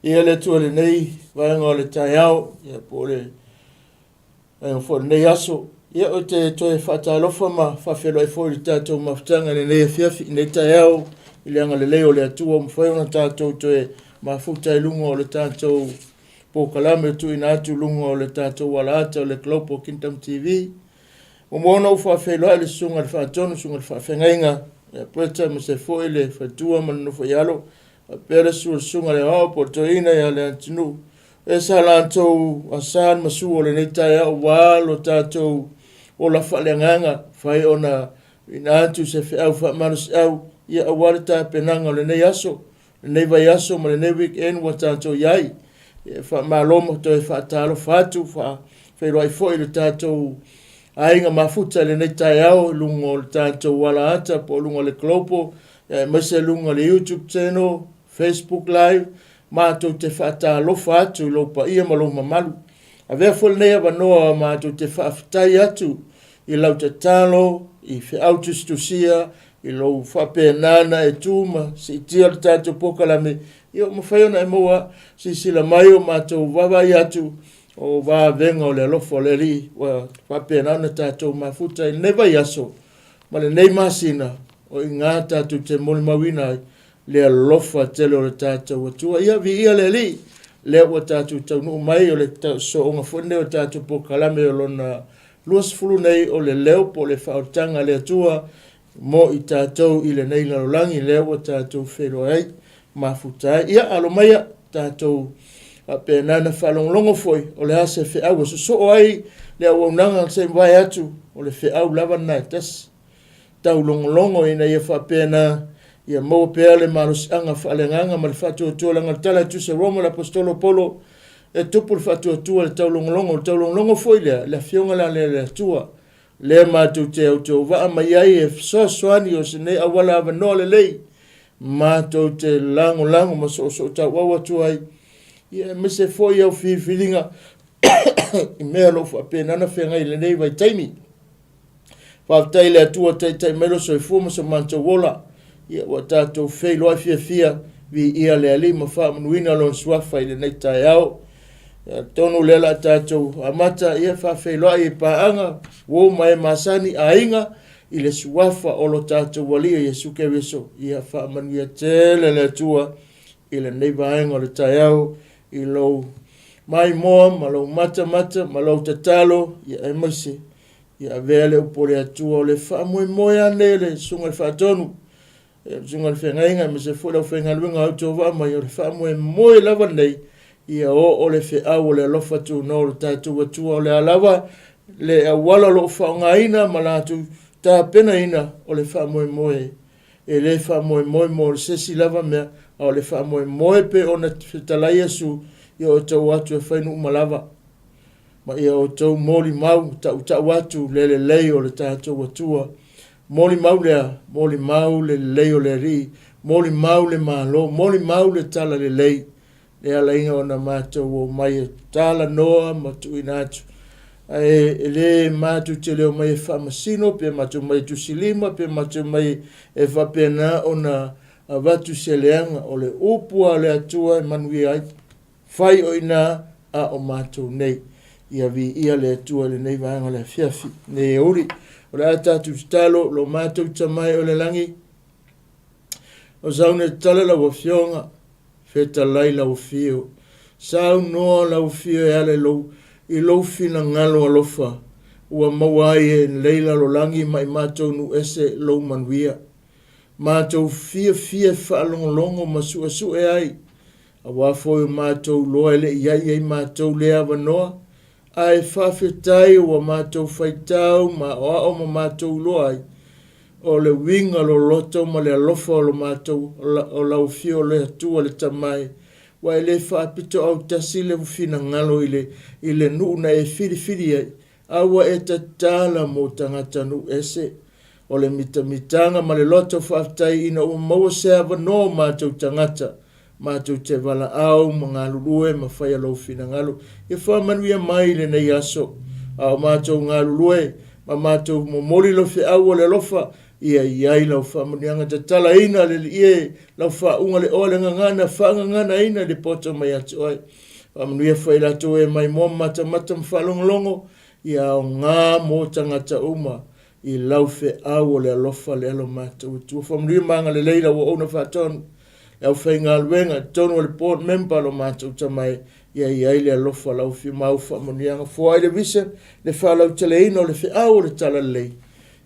Ia le Atua i lenei vaega o le taeao, ia po o le vaega foi o lenei aso. Ia ou te toe faatalofa ma faafeiloai foi i le tatou mafutaga i lenei afiafi, i lenei taeao i le agalelei o le Atua ua mafai ona tatou toe mafuta i luga o le tatou polokalame tuuina atu i luga o le tatou alaata o le Global Kingdom TV. Muamua ona ou faafeiloai i le susuga i le Faatonu, susuga i le Faafeagaiga ia Bretta aemaise foi le faletua ma le nofo i alo, faapea le susu o le susuga i le Aoao po o le Toeaina ia Leatinuu, e sa latou asa le masu o lenei taeao aua lo tatou ola faaleagaga, mafai ona tuuina atu se feau faamalosiau ia aua le tapenaga o lenei aso, lenei vaiaso ma lenei weekend ua tatou i ai. E faamalo ma toe faatalofa atu, faafeiloai foi i le tatou aiga mafuta i lenei taeao i luga o le tatou alaata po o luga o le Global, aemaise luga o le YouTube channel, Facebook Live, matou te faatalofa atu i lou paia ma lou mamalu. Avea foi lenei avanoa matou te faafetai atu i lau tatalo, i feau tusitusia, i lou faapena ona e tu ma siitia le tatou polokalame, ia ua mafai ona e maua silasila mai o matou vaavaai atu o vavega o le alofa o le Alii ua faapena ona tatou mafuta i lenei vaiaso ma lenei masina o i ina tatou te molimauina ai le alofa tele o le tatou Atua. Ia viia le Alii, lea ua tatou taunuu mai o le sooga foi lenei o le tatou polokalame o lona 20 nei o le leo po o le faaolataga a le Atua mo i tatou i lenei lalolagi lea ua tatou feiloai ai, mafuta ai. Ia, alo maia, tatou faapena ona faalogologo foi o le a se feau e sosoo ai le auaunaga se i mavae atu o le feau lava lena e tasi. Taulogologo ina ia faapena ia maua pea le malosiaga faaleagaga ma le faatuatua leaga o le tala e tusa Roma le Aposetolo o Paulo e tupu le faatuatua i le taulogologo. O le taulogologo foi lea, le Afioga la lea i le Atua, lea matou te autovaa mai ai e fesoasoani o se nei auala avanoa lelei matou te lagolago ma soosootauau atu ai, ia aemaise foi au filifiliga i mea o lo o faapena ona feagai i lenei vaitaimi. Faafetai i le Atua taitai mai lo soifua ma so matou ola. Ia ua tatou feiloai fiafia, viia le Alii ma faamanuina Lona Suafa i lenei taeao. Ia, atonu lea la tatou amata, ia faafeiloai i paaga, uo ma e masani, aiga, i le Suafa o lo tatou Alii o Iesu Keriso. Ia faamanuia tele le Atua i lenei vaega o le taeao i lou maimoa ma lou matamata ma lou tatalo, ia aemaise Ia avea le upu o le Atua o le faamoemoe lava lenei o le Susuga i le Faatonu, le Susuga i le Feagaiga aemaise foi le aufaigaluega autovaa mai, o le faamoemoe lava lenei ia oo le feau o le alofa tunoa o le tatou Atua, o le a lava le auala o lo o faaaogaina ma latou tapenaina o le faamoemoe. E le faamoemoe mo se isi lava mea, a o le faamoemoe pei ona fetalai Iesu, ia outou o atu e fai nuu ma lava. Ma ia outou molimau tautau atu le lelei o le tatou Atua. Molimau lea, molimau le lelei o le Alii, molimau le Malo, molimau le Tala Lelei, le alaiga ona matou omai e talanoa ma tuuina atu. Ae e le matou te le omai e faamasino, pe matou omai e tusilima, pe matou omai e faapena ona avatu se leaga, o le upu a le Atua e manuia ai. Fai o i ina a o matou nei. Ia viia le Atua i lenei vaega o le afiafi, nei aoauli. O le a tatou tatalo, lo matou Tama e o le lagi, o sauni tatala lau Afioga, fetalai lau Afio, saunoa lau Afio e ala i lou, i lou finagalo alofa, ua maua ai e lenei lalolagi ma i matou nuu ese lou manuia. Matou fiafia e faalogologo ma suesue ai Aua foi o matou loa e le i ai ai matou lea avanoa, ae faafetai ua matou faitau ma aoao ma matou iloa ai, o le uiga loloto ma le alofa o lo matou, o lau Afio o le Atua le Tama e, ua e le faapito autasi le finagalo i le, i le nuu na e filifili ai, a ua e tatala mo tagata nuu ese. O le mitamitaga ma le loto faafetai ina ua maua se avanoa o matou tagata, matou te valaau ma galulue ma faia lou finagalo. Ia faamanuia mai i lenei aso, a o matou galulue ma matou momoli lou feau o le alofa. Ia i ai lau faamanuiaga tatalaina le Alii e, lau faauuga le oa le gagana faagaganaina i le poto mai ia te oe. Faamanuia foi i latou e maimoa ma matamata ma faalogologo, ia aoga mo tagata uma i lau feau o le alofa le alo matou Atua. Faamanuia ma agalelei lau auauna faatonu, le aufaigaluega i totonu o le board member lo matou tamae, ia i ai le alofa lau afio ma au faamanuiaga. Foai le vision, le faalauteleina o le feau o le talalelei,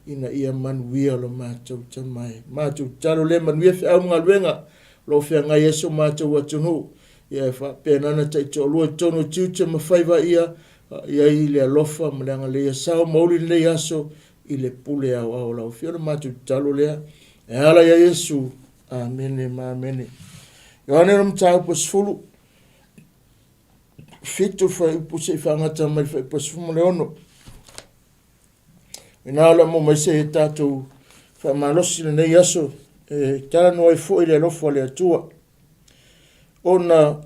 ina ia manuia lo matou tamae. Matou tatalo lea manuia feau ma galuega o lo o feagai ai so matou atunuu. Ia e faapena ona taitoalua i totonu o tiute ma faiva ia i ai le alofa ma le agalelei ia sao ma uli lenei aso i le pule aoao o lau Afioga. O le matou tatalo lea e ala ia Iesu. Amene ma amene. Ioane le mataupu e 17 fuaiupu se i faagata mai le fuaiupu e 16. Ina o le a maua mai se tatou faamalosi lenei aso e talanoa ai foi le alofa o le Atua. Ona,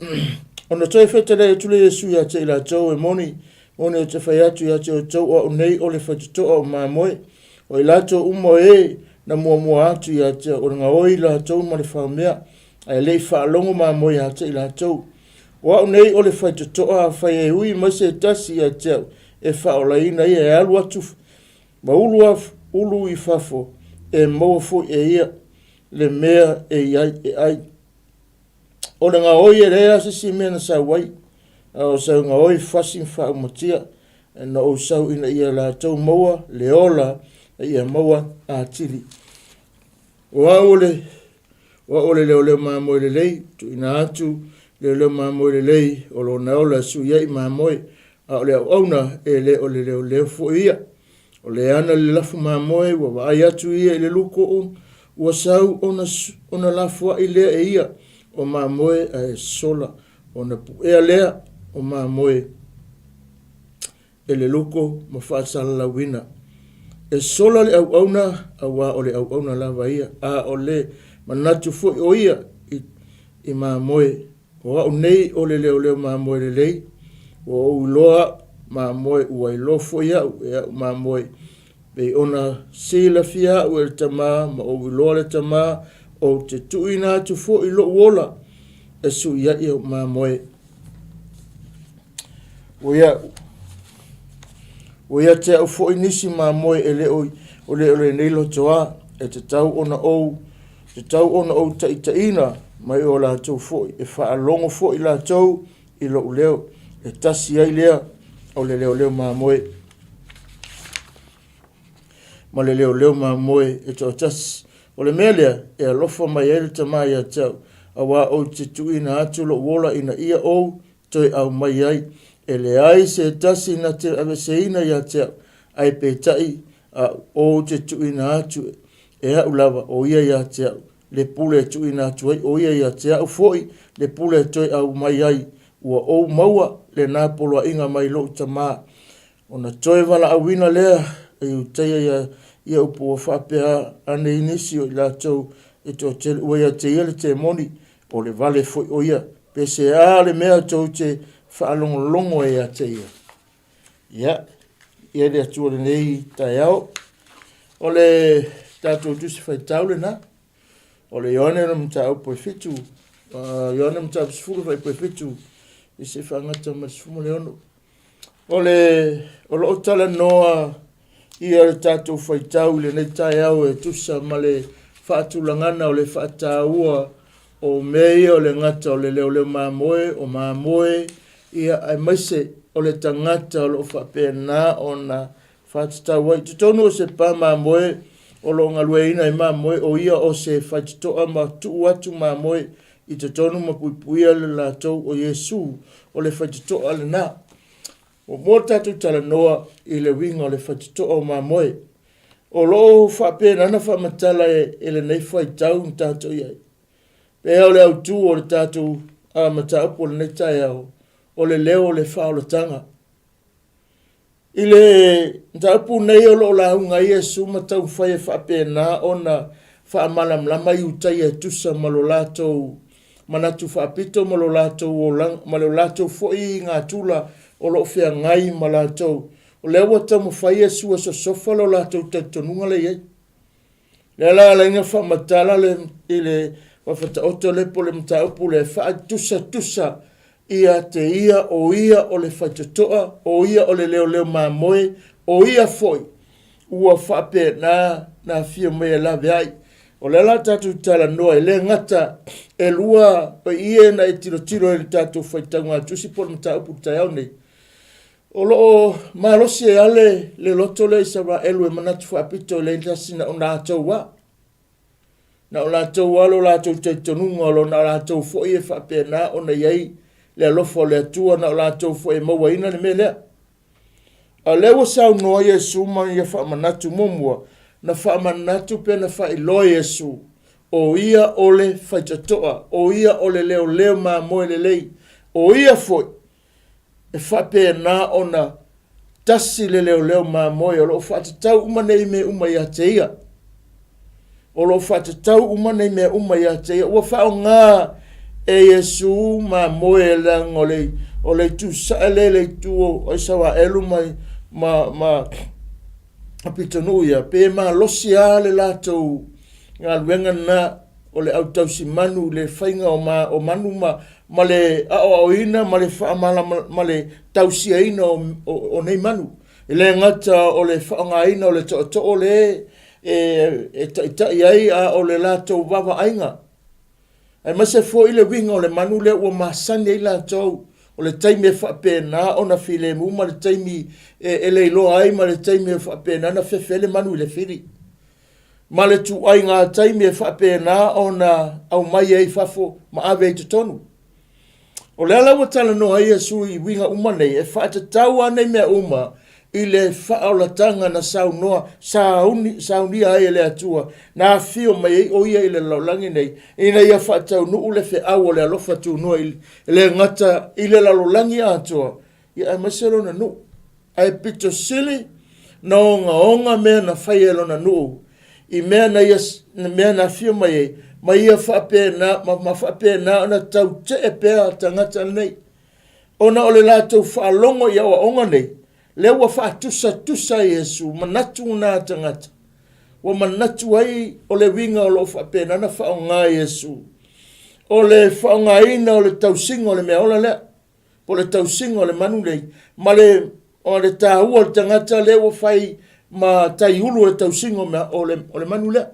ona toe fetalai atu le Iesu ia te i latou e moni, moni ou te fai atu ia te outou o au nei o le faitotoa o mamoe. O i latou uma o e na muamua atu ia te au, o le gaoi latou ma le faumea, ae le i faalogo mamoe ia te i latou. O au nei o le faitotoa, afai e ui mai se tasi ia te au, e faaolaina ia e alu atu ma ulu, af, ulu i fafo, e maua foi e ia le mea e i ai e ai. O le gaoi e leai lava se isi mea na sau ai, a o sau gaoi fasi ma faaumatia, na ou sau ina ia latou maua le ola, a ia maua atili. O au o le, o au o le leoleo mamoe lelei, tuuina atu leoleo mamoe lelei o lona ola e sui ai i mamoe, a o le auauna e le o le leoleo foi ia. O le ana le lafu mamoe ua vaai atu ia i le luko ua sau ona, ona lafoai lea e ia o mamoe ae sola, ona puea lea o mamoe e le luko ma faasalalauina. E sola le auauna, auā o le auauna lava ia, a o le manatu foi o ia i, i mamoe. O au nei o le leoleo mamoe lelei, ua ou iloa au mamoe, ua iloa foi au e au mamoe, pei ona silafia au e le Tama ma ou iloa le Tama, ou te tuuina atu foi lou ola e sui ai au mamoe. Ua ia, ua ia te au foi nisi mamoe e le o, o le o lenei lotoa, e tatau ona ou, tatau ona ou taitaiina mai o latou foi, e faalogo foi latou i lou leo, e tasi ai lea o le leoleo mamoe ma le leoleo mamoe e toatasi. O le mea lea e alofa mai ai le Tama ia te au, auā ou te tuuina atu lou ola ina ia ou toe aumai ai. E leai se tasi na te aveseina ia te au, ae peitai au ou te tuuina atu e au lava o ia ia te au, le pule e tuuina atu ai o ia ia te au foi le pule e toe aumai ai. Ua ou maua lena poloaiga mai lou Tama. Ona toe valaauina lea e Iutaia ia ia upu ua faapea ane i nisi o i latou e toatele, ua ia te ia le temoni, o le vale foi o ia, pe se a le mea tou te faalogologo ai ia te ia. Ia, ia le Atua lenei taeao. O le tatou tusi faitau lena, o le Ioane na mataupu e 7, Ioane mataupu 10 fuaiupu e 7, i se faagata ma le 16. O le, o lo o talanoa ia le tatou faitau i lenei taeao e tusa ma le faatulagana o le faataua o mea ia o le gata o le leoleo mamoe, o mamoe, ia aemaise o le tagata o lo o faapena ona faatatau ai. I totonu o se pa mamoe o lo o galueaiina ai mamoe, o ia o se faitotoa ma tuu atu mamoe i totonu ma puipuia le latou o Iesu, o le faitotoa lena. Muamua tatou talanoa i le uiga o le faitotoa o mamoe. O lo o faapena ona faamatala e lenei faitau na tatou i ai. Pea o le autu o le tatou mataupu o lenei taeao, o le leo o le faaolataga. I le mataupu nei o lo o lauga ai Iesu ma taumafai e faapena ona faamalamalama Iutaia e tusa ma lo latou manatu faapito ma lo latou olaga, ma lo latou foi natura o lo o feagai ma latou. O lea ua taumafai Iesu e sosofa lo latou talitonuga lea e i ai. Lea la ala ai na faamatala le, i le faafataoto lea po o le mataupu lea e faatusatusa ia te ia o ia o le faitotoa, o ia o le leoleo mamoe, o ia foi ua faapena na afio mai e laveai. O lea la tatou talanoa e le gata e lua paie na e tilotilo i le tatou faitauga tusi po o le mataupu i le taeao nei. O lo o malosi ai lava le, le loto lea Isaraelu e manatu faapito i le tasi na o latou lava. Na o latou lava lo latou talitonuga, o na o latou foi e faapena ona i ai le alofa o le Atua, na o latou foi e mauaina le mea lea. A o lea ua saunoa Iesu ma ia faamanatu muamua, na faamanatu pe na faailoa Iesu, o ia o le faitotoa, o ia o le leoleo mamoe lelei, o ia foi e faapena ona tasi le leoleo mamoe o lo o faatatau uma nei mea uma ia te ia. O lo o faatatau uma nei mea uma ia te ia. Ua faaaoga e Iesu mamoe leaga o le, o le itu sae lea le itu o Isaraelu ma, ma, ma pitonuu ia, pe malosi lava le latou galuega lena o le au tausi manu i le faiga o, ma, o manu ma, ma le aoaoina ma le faamalama, ma le tausiaina o, o, o nei manu. E le gata o le faaaogaina o le tootoo le e, e taitai ai, a o le latou vaavaaiga. Aemaise foi le uiga o le manu lea ua masani ai latou, o le taimi e faapena ona filemu ma le taimi e, e leiloa ai ma le taimi e faapena ona fefe ai le manu i le fili. Ma le tuaiga taimi e faapena ona aumai ai i fafo ma ave ai i totonu. O le ala ua talanoa ai Iesu i uiga uma nei, e faatatau lava nei mea uma i le faaolataga na saunoa, sauni, saunia ai e le Atua, na afio mai ai o ia i le lalolagi nei, ina ia faataunuu le feau o le alofa tunoa i le gata i le lalolagi atoa, ia aemaise lona nuu. Ae pito sili na ogaoga mea na fai e lona nuu i mea na ia, mea na afio mai ai, ma ia faapena, ma, ma faapena ona tautee pea tagata nei. Ona o le latou faalogo i aoaoga nei, lea ua faatusatusa ai Iesu, manatu na tagata. Ua manatu ai o le uiga o lo o faapena ona faaaoga Iesu. O le faaaogaina o le tausiga o le meaola lea. po o le tausiga o le manu nei, ma le, o le taua o le tagata lea ua fai ma taiulu o le tausiga o, mea, o, le, o le manu lea.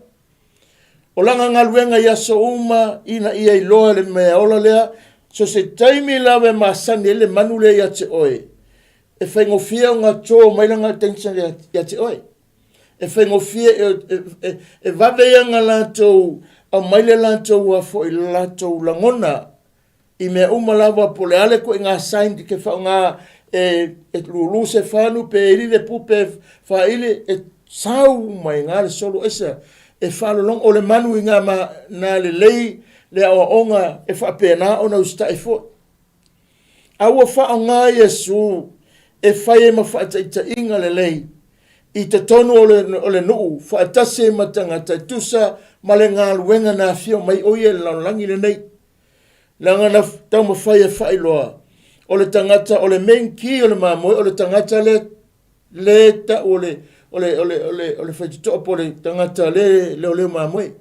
O lana galuega i aso uma ina ia iloa le mea ola lea, so se taimi lava e masani ai le manu lea ia te oe, e faigofie ona draw mai lana attention ia te oe. E faigofie, e, e, e, e vave ia ona latou aumai le latou foi le latou lagona I mea uma lava po o le a le ituaiga sign e te faaaoga e, e lulu se fanu pe ili le pu pe faaili, e sau mai ga le solo esa e faalologo o le manu i ngā ma, nā lelei le aoaoga e faapena ona usitai foi. A ua faaaoga Iesu e fai ai ma faataitaiga lelei i totonu o le, o le nuu faatasi ai ma tagata e tusa ma le galuega na afio mai o ia i le lalolagi lenei. Leaga na taumafai e faailoa, o le tagata, o le main key o le mamoe, o le tagata le, le tau o le, o le, o le, o le, o le faitotoa po o le tagata le leoleo mamoe.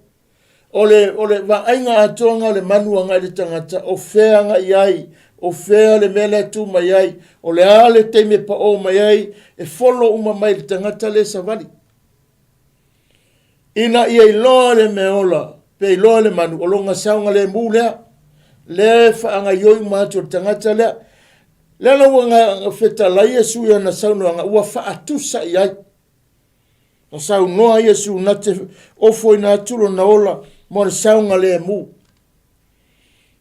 O le, o le vaaiga atoa o le manu agai le tagata, o fea agai ai, o fea le mea lea tu mai ai, o le a le taimi e paō mai ai, e follow uma mai le tagata le savali. Ina ia iloa le meaola, pe iloa le manu, o lona saogalemu lea, lea e faagaioi uma atu e le tagata lea. Lea la ua fetalai Iesu i ana saunoaga, ua faatusa i ai. Na saunoa Iesu na te ofoina atu lona ola mo le saogalemu.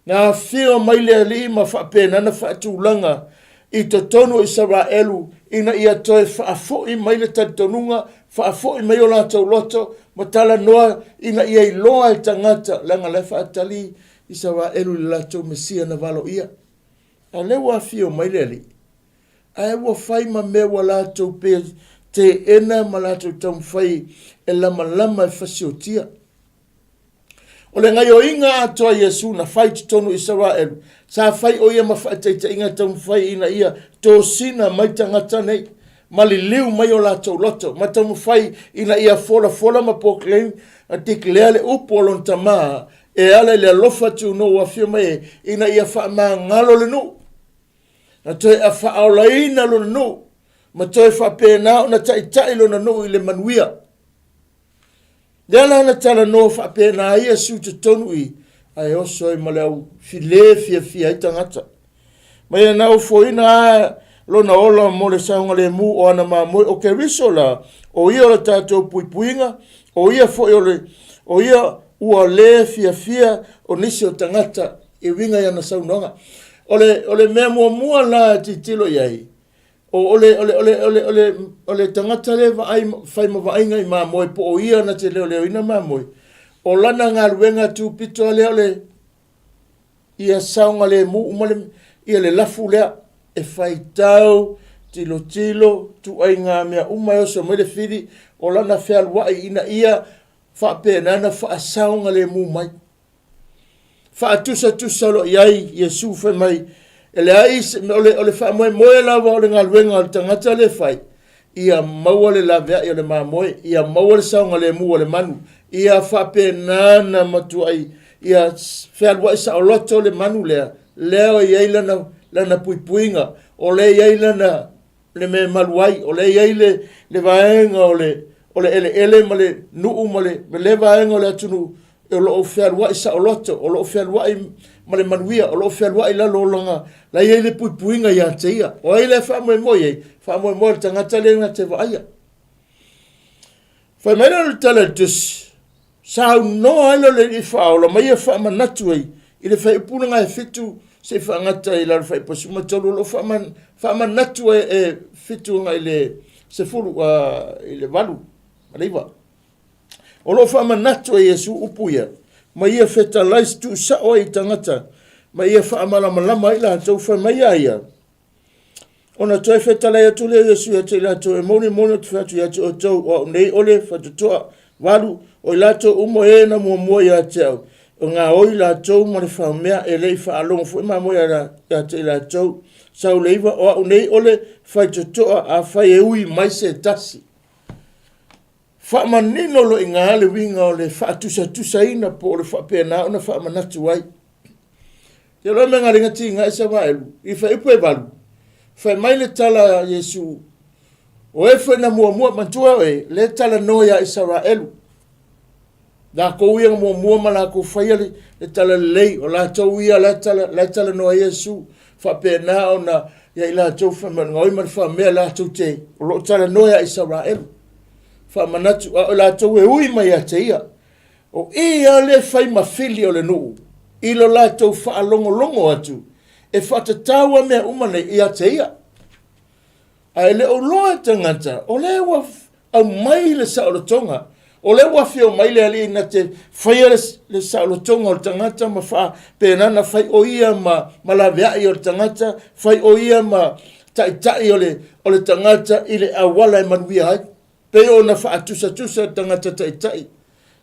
Na afio mai le Alii ma faapena na faatulaga i totonu o Isaraelu ina ia toe faafoi mai le talitonuga, faafoi mai o latou loto ma talanoa ina ia iloa e tagata, leaga la e faatali Isaraelu i le latou Mesia na valoia. A o lea ua afio mai le Alii, ae ua fai ma mea ua latou pe teena ma latou taumafai e lamalama e fasiotia. O le gaioiga atoa Iesu na fai i totonu o Isaraelu, sa fai o ia ma faataitaiga taumafai ina ia tosina mai tagata nei. ma liliu mai o latou loto, ma taumafai ina ia folafola ma proclaim, ma declare le upu a lona Tama e ala i le alofa tunoa ua afio mai ai, ina ia faamagalo le nuu, na toe faaolaina lona nuu, ma toe faapena ona taitai lona nuu i le manuia. Lea la na talanoa faapena ai Iesu i totonu i, ae oso ai ma le au file fiafia ai tagata. Ma ia na ofoina lava lona ola mo le saogalemu o ana mamoe. O Keriso la, o ia o le tatou puipuiga, o ia foi o le, o ia ua le fiafia o nisi o tagata e uiga i ana saunoaga. O le, o le mea muamua la e tilotilo i ai, O le, o le, o le, o le, o le, o le tagata lea e vaai, fai ma vaaiga i mamoe po o ia na te leoleoina mamoe, o lana galuega tupito lava lea o le ia saogalemu uma le, ia le lafu lea e faitau, tilotilo, tuaiga mea uma e oso mai le fili, o lana fealuai ina ia faapena ona faasaogalemu mai. Faatusatusa loa i ai Iesu fai mai, e leai se, o le, o le faamoemoe lava o le galuega a le tagata lea e fai, ia maua le laveai o le mamoe, ia maua le saogalemu o le manu, ia faapena ona matuai, ia fealuai saoloto le manu lea, lea e i ai lana, lana puipuiga, o lea e i ai lana, le mea e malu ai, o lea e i ai le, le vaega o le, o le eleele ma le nuu ma le, ma le vaega o le atunuu o lo o fealuai saoloto, o lo o fealuai ma le manuia, o lo o fealuai i lalo o lona, la i ai le puipuiga ia te ia. O ai lea e faamoemoe i ai? Faamoemoe le tagata lea na te vaaia. Fai mai lea o le tala i le tusi, saunoa ai lea o le Alii Faaola ma ia faamanatu ai i le fuaiupu lena e 7 seia faagata i lalo fuaiupu 13, o lo o faamanatu ai e 7 agai i le 10, i le 8 ma le 9. O lo o faamanatu e Iesu upu ia, ma ia fetalai tuusao ai i tagata, ma ia faamalamalama ai latou, fai mai a ia, Ona toe fetalai atu lea o Iesu ia te i latou, e moni moni ou te fai atu ia te outou, o au nei o le faitotoa. 8, o i latou uma o e na muamua ia te au, e gaoi latou ma le faumea, e le i faalogo foi mamoe ia te i latou. Saule 9, o au nei o le faitotoa, afai e ui mai se tasi. Faamanino loa i ina le uiga o le faatusatusaina po o le faapena ona faamanatu ai. Te loa mea galega tiga i sa vaelu, i fuaiupu e 8, fai mai le tala a Iesu, o e foi na muamua, manatua oe, le talanoa ia Isaraelu. Latou ia na muamua ma latou faia le, le tala lelei, o latou ia la tala, la talanoa ai Iesu, faapena ona ia i latou fai mai, gaoi ma le faamea latou te, o lo o talanoa ia Isaraelu. Faamanatu, a o latou e ui mai ia te ia, O ia le fai ma fili o le nuu, i lo latou faalogologo atu, e faatatau a mea uma nei ia te ia. Ae le o loa e tagata, o lea ua aumai le saolotoga, o lea ua afio mai le Alii na te faia le, le saolotoga o le tagata ma faapena na fai o ia ma, ma laveai o le tagata, fai o ia ma taitai o le, o le tagata i le auala e manuia ai. Pei ona faatusatusa le tagata taitai.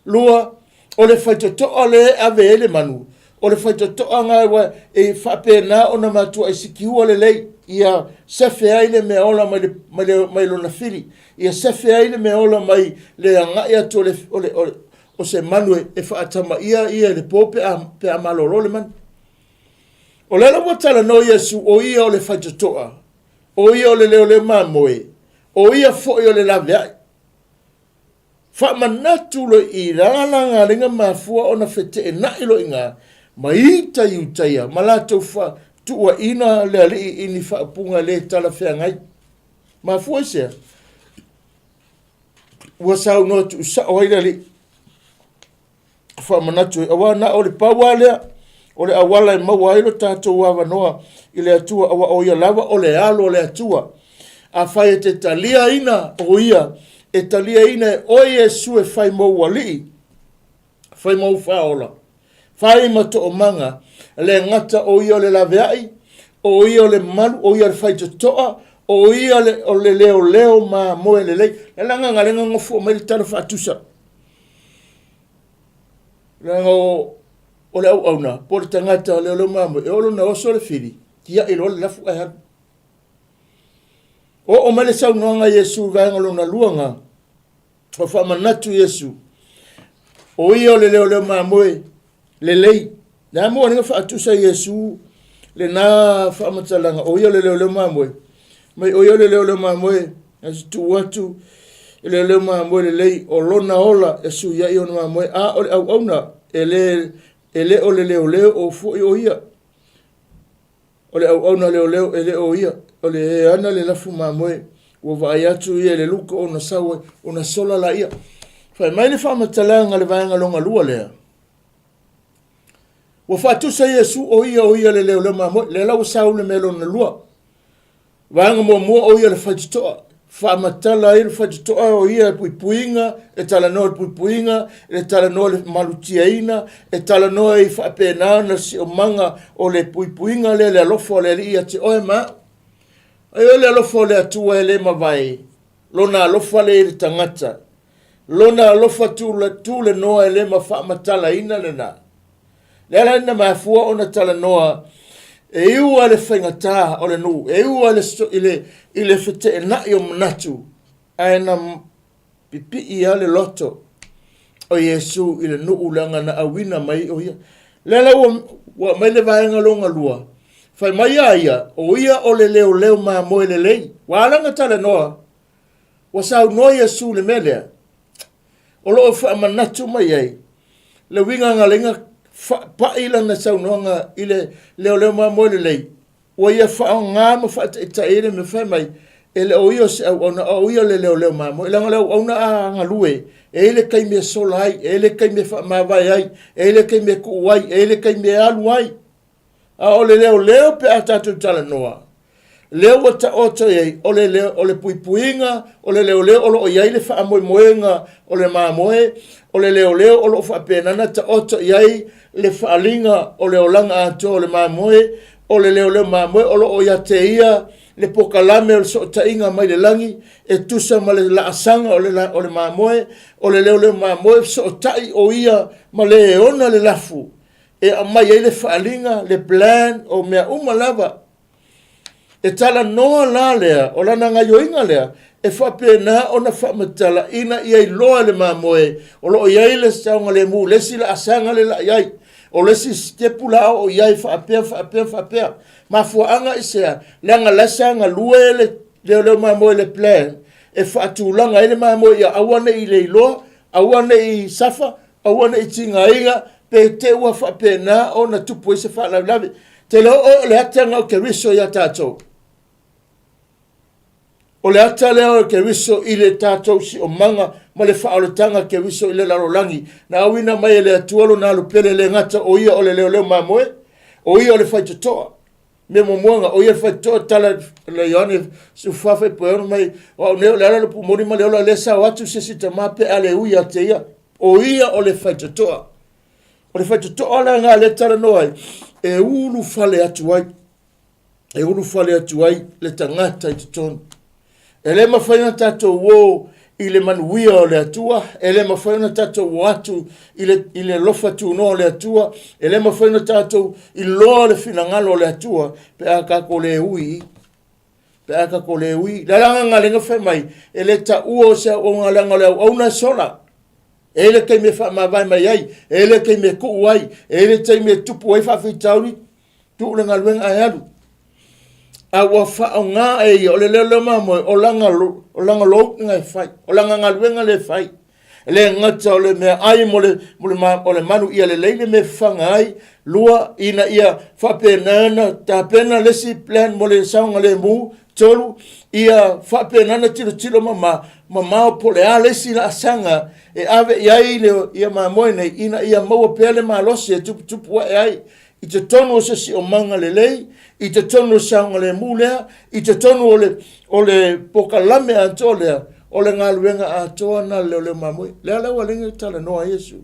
2, o le faitotoa lea e ave ai le manu, o le faitotoa na ua e faapena ona matuai sikiua lelei, ia sefe ai le mea ola mai, le, mai, le, mai lona fili, ia sefe ai le mea ola mai le agai atu o, le, o, le, o, le, o se manu e, e faatamaia ia i le po pe a, pe a malolo le manu. O lea la ua talanoa Iesu, o ia o le faitotoa, o ia o le leoleo mamoe, o ia foi o le laveai. Faamanatu loa i la la galega mafua ona feteenai loa i ina ma ita Iutaia ma latou tuuaina le Alii i ni faaupuga le talafeagai. Mafua i sea? Ua saunoa tuusao ai le Alii. Faamanatu ai, aua na o le pau lava lea o le auala e maua ai lo tatou avanoa i le Atua, aua o ia lava o le alo o le Atua. Afai e te taliaina o ia, e taliaina e oe Iesu e fai mou alii, fai mou faaola, fai ma toomaga, le gata o ia o le laveai, o ia o le malu, o ia o le faitotoa, o ia le, o le leoleo mamoe lelei. Le lagaga le gagofua mai le tala faatusa. Leaga o, o le auauna, po o le tagata leoleo mamoe, e oo lona oso le fili, tiai loa le lafu ae alu. Oo mai le saunoaga a Iesu i vaega lona luaga, ua faamanatu Iesu, o ia o le leoleo mamoe lelei. Le a mo alinga faatusa Iesu lena faamatalaga, o ia o le leoleo mamoe. Mai o ia o le leoleo mamoe, a se tuu atu i le leoleo mamoe lelei, o lona ola e sui ai ona mamoe, a o le auauna e le, e le o le leoleo o foi o ia. O le auauna leoleo e le o ia, o le e ana le lafu mamoe, ua vaai atu ia i le luko ona sau ai, ona sola laia. Fai mai le faamatalaga le vaega longa lua lea. Ua faatusa Iesu o ia o ia le leoleo mamoe, lea la ua sau le mea lona lua. Vaega muamua o ia le faitotoa, faamatala ai le faitotoa o ia e puipuiga, e talanoa i le puipuiga, e talanoa i le malutiaina, e talanoa i faapena ona siomaga o le puipuiga lea le alofa o le Alii ia te oe ma au. Ai o le alofa o le Atua e le mavae, lona alofa lea i le tagata, lona alofa tulenoa e le ma faamatalaina lena. Le ala na mafua ona talanoa e iu le faigata o le nuu, e iu le, i le, i le feteenai o manatu, ae na pipii lava le loto o Iesu i le nuu leaga na auina mai o ia. Lea la ua, ua aumai le vaega longa lua, fai mai a ia, o ia o le leoleo mamoe lelei. Ua ala ona talanoa, ua saunoa Iesu i le mea lea, o lo o faamanatu mai ai le uiga na laina faapai lana saunoaga i le leoleo mamoe lelei, ua ia faaaoga ma faataitai ai le mea fai mai, e le o ia o se auauna, a o ia le leoleo mamoe. Leaga o le auauna a galue, e i ai le taimi e sola ai, e i ai le taimi e faamavae ai, e i ai le taimi e tuu ai, e i ai le taimi e alu ai. A o le leoleo pe a tatou talanoa, lea ua taoto i ai, o le, leo, o le puipuiga, o le leoleo o lo o i ai le faamoemoega o le mamoe, o le leoleo o lo o faapena ona taoto i ai le faaaliga o le olaga atoa o le mamoe, o le leoleo mamoe o lo o ia te ia le pokalame o le sootaiga mai le lagi e tusa ma le laasaga o le, o le mamoe, o le leoleo mamoe sootai o ia ma le ona le lafu e aumai ai le faaaliga, le plan o mea uma lava. E talanoa la lea, o lana gaioiga lea, e faapena ona faamatala ina ia iloa e le mamoe o lo o i ai le saogalemu, le isi laasaga le la i ai, o le isi sitepu la oo i ai faapea, faapea, faapea. Mafuaaga i sea, leaga la sa galue le leoleo mamoe le plan e faatulaga ai le mamoe ia aua ne i le iloa, aua ne i safa, aua ne i tigaina pe te ua faapena ona tupu ai se faalavelave. Te le oo o le ata na o Keriso ia tatou. O le ata lea o Keriso i le tatou siomaga ma le faaolataga Keriso i le lalolagi. Na auina mai e le Atua lona alu pele le gata o ia o le leoleo mamoe, o ia o le faitotoa. Mea muamua o ia le faitotoa tala le Ioane sufa fai poeono mai, o au nei o le ala le pumoni ma le ola le sao atu se si tama pe a le ui a te ia. O ia o le faitotoa. O le faitotoa la nga le talanoa ai, e ulu fale atu ai. E ulu fale atu ai le tagata i totonu. E le mafai ona tatou o i le manuia o le Atua, e le mafai ona tatou o atu i le, i le alofa tunoa o le Atua, e le mafai ona tatou iloa le finagalo o le Atua pe a tatou le ui pe a tatou le ui. Le ala galega fai mai, e le taua o se auauna leaga o le auauna e sola. E i ai le taimi e faamavae mai ai, e i ai le taimi e tuu ai, e i ai le taimi e tupu ai faafitauli, tuu le galuega ae alu. A ua faaaoga e ia, o le leoleo mamoe, o lana, o lana louga e fai, o lana galuega lea e fai. E le gata o le mea ai mo le, mo le, o le manu ia lelei le mea e fafaga ai, lua, ina ia faapena ona tapena le isi plan mo le saogalemu, tolu, ia faapena ona tilotilo mama, mamao po o le a le isi laasaga e ave i ai le, ia mamoe nei, ina ia maua pea le malosi e tuputupu ae ai i totonu o se siomaga lelei, i totonu o le saogalemu lea, i totonu o le, o le pokalame atoa lea, o le galuega atoa na le leoleo mamoe. Lea la ua lege talanoa Iesu.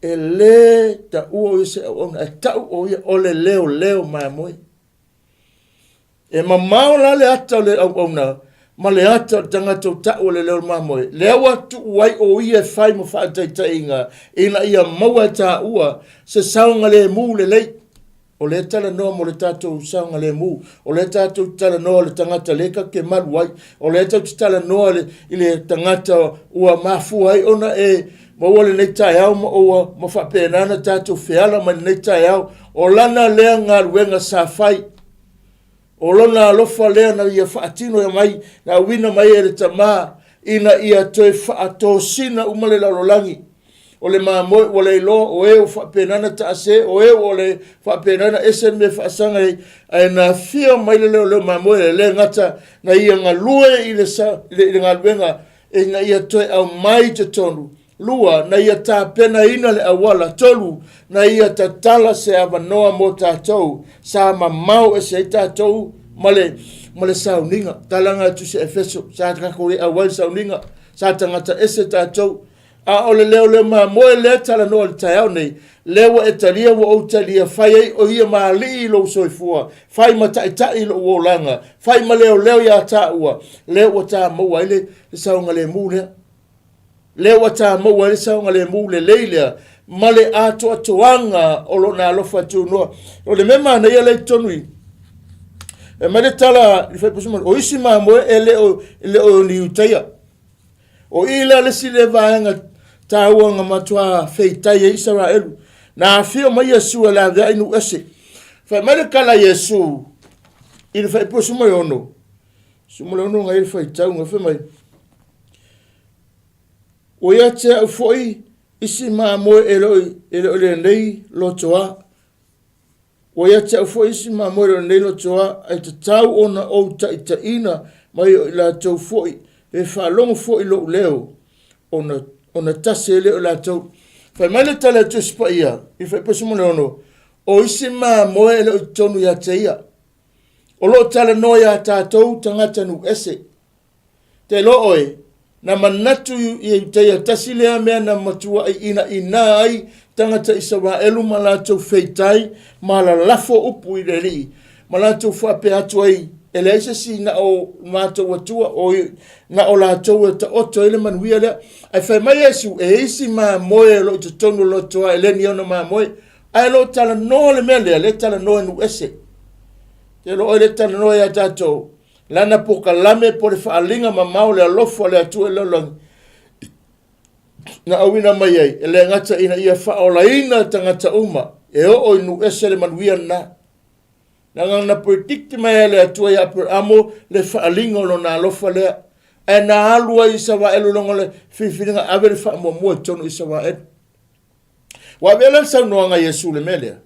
E le taua o ia se auauna, e tau o ia o le leoleo mamoe. E mamao la le ata o le auauna ma le ata o le tagata o tau o le leo mamoe. Lea ua tuu ai o ia e fai ma faataitaiga ina ia maua e taua se saogalemu lelei. O lea e talanoa mo le tatou saogalemu. O lea tatou te talanoa i le tagata lea tatou te malu ai. O lea tatou te talanoa i le tagata ua mafua ai ona e maua lenei taeao ma ua ma faapena ona tatou feala mai lenei taeao. O lana lea galuega sa fai. O lona alofa lea na ia faatino mai, na auina mai e le Tama ina ia toe faatosina uma le lalolagi. O le mamoe ua le iloa, o e ua faapena ona taase, o e ua le faapena ona ese le mea e faasaga ai, ae na afio mai le leoleo mamoe e le gata na ia galue i le, sa, i le galuega ina ia toe aumai i totonu. 2, na ia tapenaina le auala. 3, na ia tatala se avanoa mo tatou, sa mamao ese ai tatou ma le, ma le sauniga. Talaga atu se Efeso, sa tatou le auai le sauniga, sa tagata ese tatou. A o le leoleo mamoe lea talanoa i le taeao nei, lea ua e talia, ua ou talia, fai ai o ia ma alii i lou soifua, fai ma taitai i lou olaga, fai ma leoleo ia taua, lea ua ta maua ai le saogalemu lea. Lea ua ta maua ai le saogalemu lelei lea ma le atoatoaga o lona alofa tunoa. O le mea manaia lea i totonu i e mai le tala i le Faipusi, o isi mamoe e le o ni Iutaia. O i lea le isi lea vaega taua na matua feitai ai Isaraelu. Na afio mai Iesu e laveai nuu ese. Fai mai le tala a Iesu i le faipua 16, 16 na i le faitauga, fai mai, Ua ia te au foi isi mamoe e le o lenei lotoa. Ua ia te au foi isi mamoe e le o lenei lotoa, ae tatau ona ou taitaiina mai o i latou foi, e faalogo foi lou leo, ona, ona tasi ai lea o latou. Fai mai le tala a Tusi Paia, i Faipua 16, o isi mamoe e le o i totonu ia te ia. O lo o talanoa ia tatou tagata nuu ese. Te iloa oe, na manatu i Iutaia tasi lea mea na matuai inaina ai tagata Isaraelu ma latou feitai ma lalafo upu i le Alii, ma latou faapea atu ai, E leai se isi na o matou Atua, o na o latou e taoto ai le manuia lea. Ae fai mai Iesu, e isi mamoe o lo o i totonu o lotoa e le ni ona mamoe. Ae o lo o talanoa le mea lea, lea e talanoa i nuu ese. Te iloa oe lea e talanoa ia tatou, Lana pokalame po le faaaliga mamao o le alofa o le Atua i le lalolagi na auina mai ai, e le gata ina ia faaolaina tagata uma e oo i nuu ese le manuia lena. Leaga na predict mai e le Atua ia Aperamo le faaaliga o lona alofa lea. Ae na alu ai Isaraelu loga le filifiliga ave le faamuamua i totonu o Isaraelu. Ua avea la le saunoaga a Iesu i le mea lea.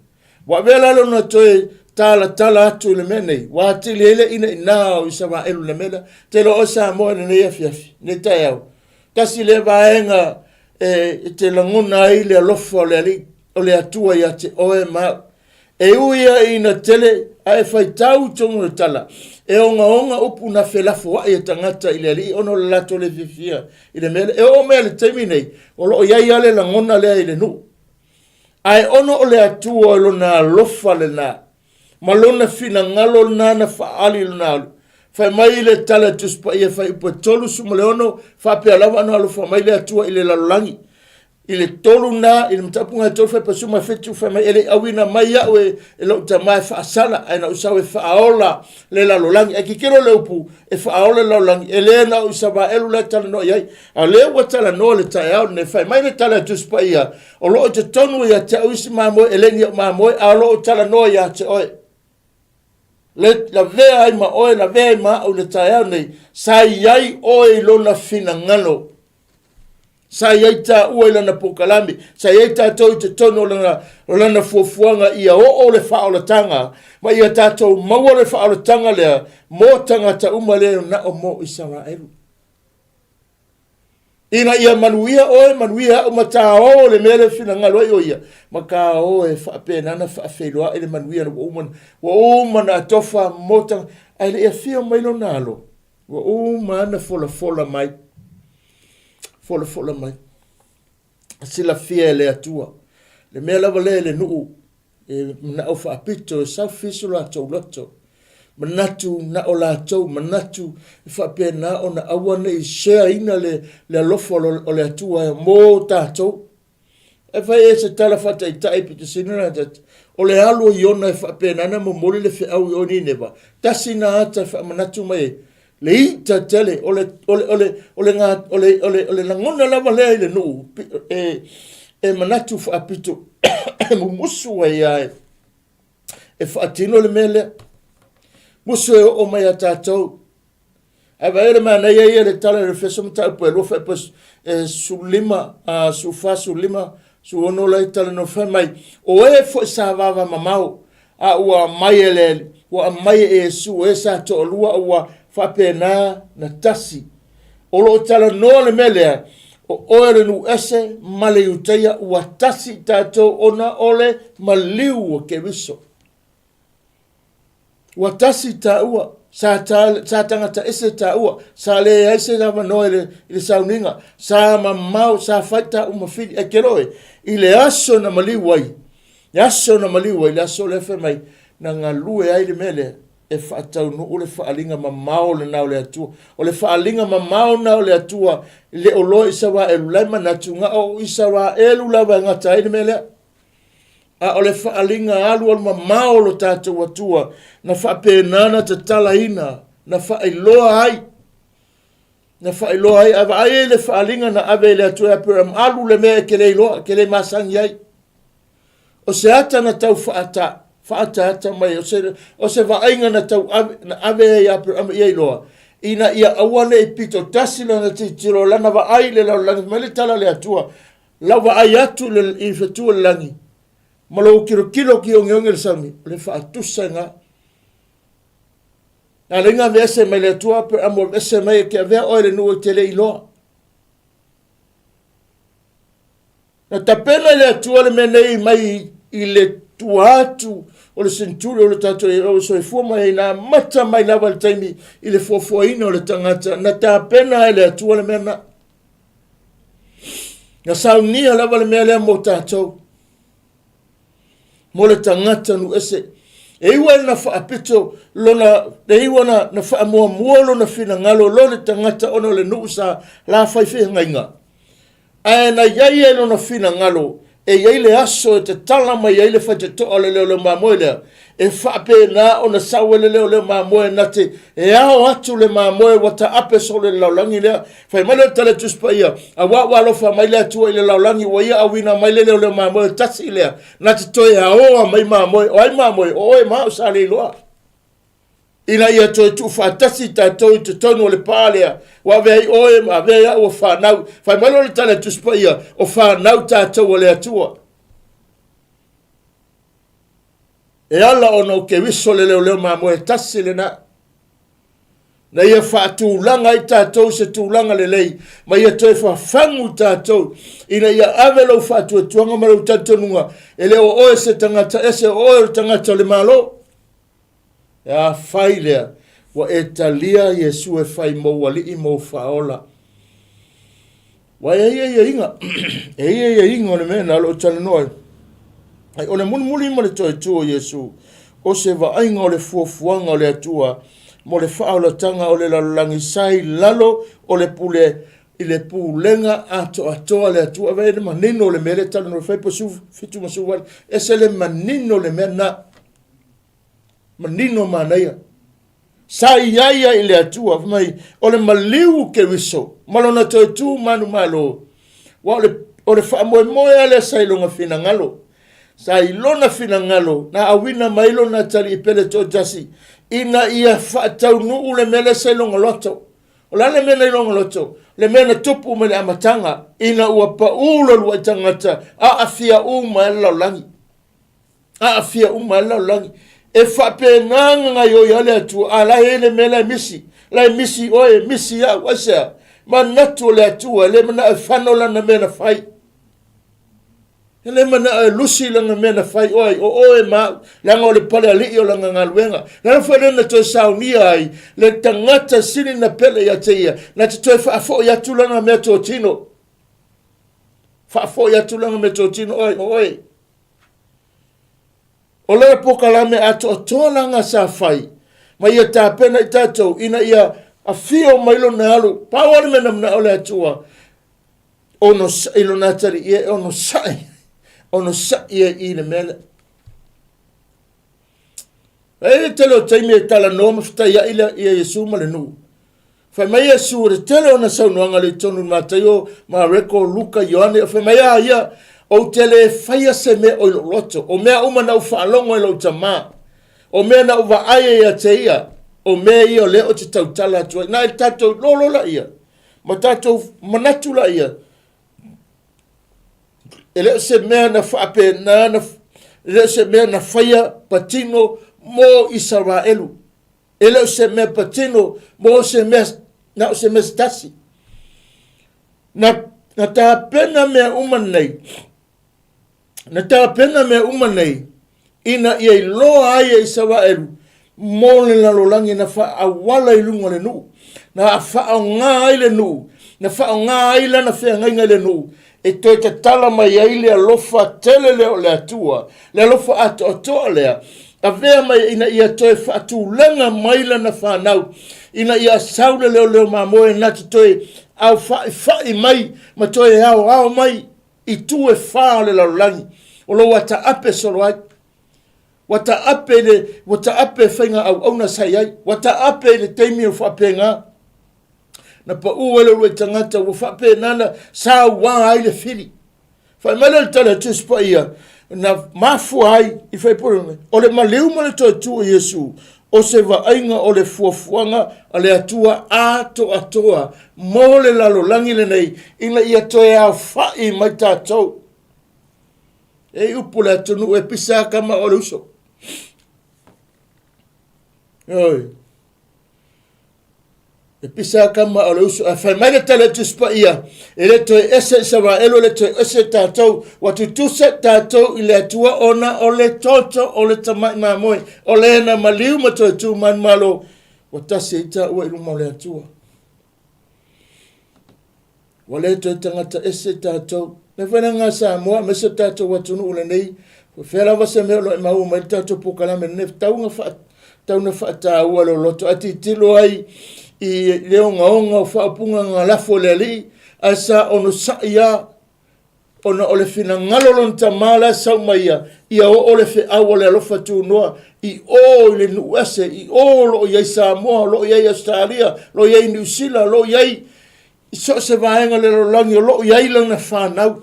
Ua avea la lona toe talatala atu i le mea nei. Ua atili ai le inaina o Isaraelu i le mea lea. Te iloa oe Samoa i lenei afiafi, lenei taeao. Tasi lea vaega e te lagona ai le alofa o le Alii, o le Atua ia te oe ma au. E ui ia ina tele ae faitau i totonu o le tala, e ogaoga upu na felafoai e tagata i le Alii ona o le latou le fiafia i le mea lea. E oo mai i le taimi nei, o lo o i ai lava le lagona lea i le nuu. Ae ona o le Atua o lona alofa lena, ma lona finagalo lena na faaali i lona alu. Fai mai le tala a Tusi Paia, Fuaiupu e 36, faapea lava ona alofa mai le Atua i le lalolagi. I le tolu na, i le mataupu na e tolu fai pasuma 7, fai mai e le i auina mai au e, e lou tama e faasala, ae na ou sau e faaola le lalolagi. Ae kikilo le upu, e faaola le lalolagi, e le na o Isaraelu la e talanoa i ai. A o lea ua talanoa le taeao lenei, fai mai le tala a Tusi Paia, o lo o i totonu ia te au isi mamoe, e le ni au mamoe, a o lo o talanoa ia te oe. Le lavea ai ma oe, lavea ai ma au i le taeao nei, sa i ai oe i lona finagalo. Sa i ai tāua i lana pokalame, sa i ai tātou i totonu o lana, o lana fuafuaga ia oo le faaolataga, ma ia tātou maua le faaolataga lea mō tagata uma lea na o mō Isaraelu. Ina ia manuia oe, manuia au ma tāo le mea le finagalo ai o ia, ma tāo e faapena na faafeiloai le manuia ua uma, ua uma na atofa mō tagata, ae le i afio mai lona alo. Ua uma ana folafola mai, folafola mai. Silafia e le Atua. Le mea lava lea i le nuu, e manao faapito, e selfish o latou loto. Manatu na o latou, manatu e faapena ona aua ne i share ina le, le alofa o le Atua mo tatou. E fai e se tala faataitai pito sili ona tata, o le alu o Iona e faapena ona momoli le feau i o i Nineva, tasi na ata e faamanatu mai ai, le ita tele, o le, o le, o le, o le, o le, o le, o le lagona lava lea i le nuu, e, e manatu faapito, e mumusu ai lava e faatino le mea lea. Musu e oo mai a tatou. Ae vaai le manaia ia le tala i le Efeso mataupu e 2 fuaiupu e 15, 14, 15, 16 la e talanoa fai mai, o e foi sa vava mamao, a ua aumai e le, ua aumai e Iesu o e sa toalua a ua faapena na tasi. O lo o talanoa le mea lea, o oe o le nuu ese ma le Iutaia ua tasi i tatou ona o le maliu o Keriso. Ua tasi taua, sa, ta, sa tagata ese taua, sa leai se avanoa i le, i le sauniga, sa mamao, sa fai taua ma fili. E ke loe, i le aso na maliu ai, le aso na maliu ai, le aso lea fai mai, na galue ai le mea lea, e faataunuu le faaaliga mamao lena o le Atua. O le faaaliga mamao lena o le Atua, le o loa Isaraelu, la e manatu, na o Isaraelu lava e gata ai le mea lea. A o le faaaliga alualu mamao o lo tatou Atua, na faapena na tatalaina, na faailoa ai, na faailoa ai, a vaai ai le faaaliga na ave i le Atua e Aperama, alu le mea e te le iloa, e te le masani ai. O se ata na tau faata, faaataata mai, o se, o se vaaiga na tau ave, na ave ai i Aperama ia iloa, ina ia aua ne i pito tasi lana tilotilo, lana vaai i le lalolagi, fai mai le tala a le Atua, Lau vaai atu i le, i fetu o le lagi, ma lou kilokilo ki ogeoge le sami, o le faatusa ga. Na le inga ese mai le Atua, pe amo ese mai e ke avea oe le nuu e te le iloa. Na tapena i le Atua le mea nei mai i le tua atu o le senturi o le tatou o soifua mai ai, na amata mai lava le taimi i le fuafuaina o le tagata, na tapena e le Atua le mea na. Na saunia lava le mea lea mo tatou, mo le tagata nu ese. E iwa na faapito lona, e iwa na, na faamuamua lona finagalo lo le tagata ona o le nuu sa la fai feagaiga. Ae na iai ai lona finagalo, e iai le aso e tatala mai ai le faitotoa o le leoleo mamoe lea, e faapena ona sau ai le leoleo mamoe na te e ao atu le mamoe ua taape solo i le lalolagi lea. Fai mai lea o le tala Tusi Paia, Auā ua alofa mai le Atua i le lalolagi, ua ia auina mai le leoleo mamoe tasi lea, na te toe aoa mai mamoe. O ai mamoe? O oe ma au sa le iloa. Ina ia toe tuufaatasi tatou i totonu o le pā lea, ua ave ai oe ma ave ai au o fanau. Fai mai loa le tala Tusi Paia, o fanau tatou a le Atua. E ala ona o Keriso le leoleo mamoe tasi lena. Na ia faatulaga ai tatou se tulaga lelei, ma ia toe fafagu tatou, ina ia ave lou faatuatuaga ma lou talitonuga, e le o oe se tagata ese, o oe o le tagata o le Malo. E a fai lea, ua e talia Iesu e fai mou alii mou faaola. Ua e ia ia inga, e ia ia inga o le mea na lo o talanoa ai. Ai, o le mulimuli ma le toe tu o Iesu, o se vaaiga o le fuafuaga o le Atua mo le faaolataga o le lalolagi sa i lalo o le pule i le pulega atoatoa a le Atua. Vaai le manino o le mea lea e talanoa fai po 17 ma 18, ese le manino o le mea na. Manino manaia. Sa i ai ai i le Atua, fai mai, o le maliu o Keriso, ma lona toe tu manumalo, ua o le, o le faamoemoe lava lea sa i lona finagalo. Sa i lona finagalo, na auina mai lona atalii pele toatasi, ina ia faataunuu le mea lea sa i lona loto. O le a le mea na i lona loto? Le mea na tupu mai le amataga, ina ua pau le uluai tagata, aafia uma ai le lalolagi. Aafia uma ai le lalolagi. E faapena ona gaoioi ai le Atua, a la e i ai le mea la e misi, la e misi oe, misi au, aisea? Manatu o le Atua, e le manao e fano lana mea na fai. E le manao e lusi lana mea na fai oe, o oe ma au, leaga o le pale alii o lana galuega. Lana foi lea na toe saunia ai le tagata sili na pele ia te ia, na te toe faafoi atu lana mea totino. Faafoi atu lana mea totino oe, o oe. O lea polokalame atoatoa lana sa fai, ma ia tapena i tatou ina ia afio mai lona alu. Pau lava le mea na manao le Atua, onosai lona atalii e onosai. Onosaʻi ai i le mea lea. E i le tele o taimi e talanoa ma fetaiaʻi le ia Iesu ma le nuu. Fai mai Iesu o le tele ona saunoaga le tonu Mataio, Mareko, Luka, Ioane, o fai mai a ia, ou te le faia se mea o i lou loto, o mea uma na ou faalogo i lou tamā, o mea na ou vaai ai ia te ia, o mea ia o lea ou te tautala atu ai. Na i le tatou lolo la ia, ma tatou manatu la ia, E le o se mea na faapena na, e le o se mea na faia patino mo Isaraelu. E le o se mea patino mo se mea, na o se mea se tasi. Na, na tapena mea uma nei, na tapena mea uma nei, ina ia iloa ai e Isaraelu mo le lalolagi na faaauala i luga o le nuu, na faaaoga ai le nuu, na faaaoga ai lana feagaiga i le nuu, e toe tatala mai ai le alofa tele lea o le Atua, le alofa atoatoa lea, avea mai ina ia toe faatulaga mai lana fanau, ina ia sau le leoleo mamoe na te toe aufa'ifa'i mai ma toe aoao mai i tu e fā o le lalolagi o lo ua taape solo ai. Ua taape le, ua taape faiga auauna sa i ai. Ua taape i le taimi o faapena. Na pau ai le uluai tagata ua faapena na sauā ai le fili. Fai mai le tala a Tusi Paia, na mafua ai i faipule o le maliu ma le toe tu o Iesu, o se vaaiga o le fuafuaga a le Atua atoatoa mo le lalolagi lenei ina ia toe aofa'i mai tatou. E i upu le atunuu e pisa kama o le uso. Oi. E pisa kama o le uso. Ae fai mai le tala i Tusi Paia, e le toe ese Isaraelu, e le toe ese tatou. Ua tutusa tatou i le Atua ona o le toto o le tamai mamoe. O le na maliu ma toe tu manumalo. Ua tasi ai taua i luma o le Atua. Ua le toe tagata ese tatou. Mea foi lea Samoa, aemaise o tatou atunuu lenei, o fea lava se mea o lo o e maua mai le tatou polokalame lenei, tau na tau na faataua le loto, ae tilotilo ai i le ogaoga o faaupuga na lafo e le Alii, ae sa onosai lava ona o le finagalo o lona tama la e sau mai ia, ia oo le feau o le alofa tunoa i o i le nuu ese, i o o lo o i ai Samoa, o lo o i ai Ausetalia, o lo o i ai Niu Sila, o lo o i ai i so o se vaega o le lalolagi o lo o i ai lana fanau.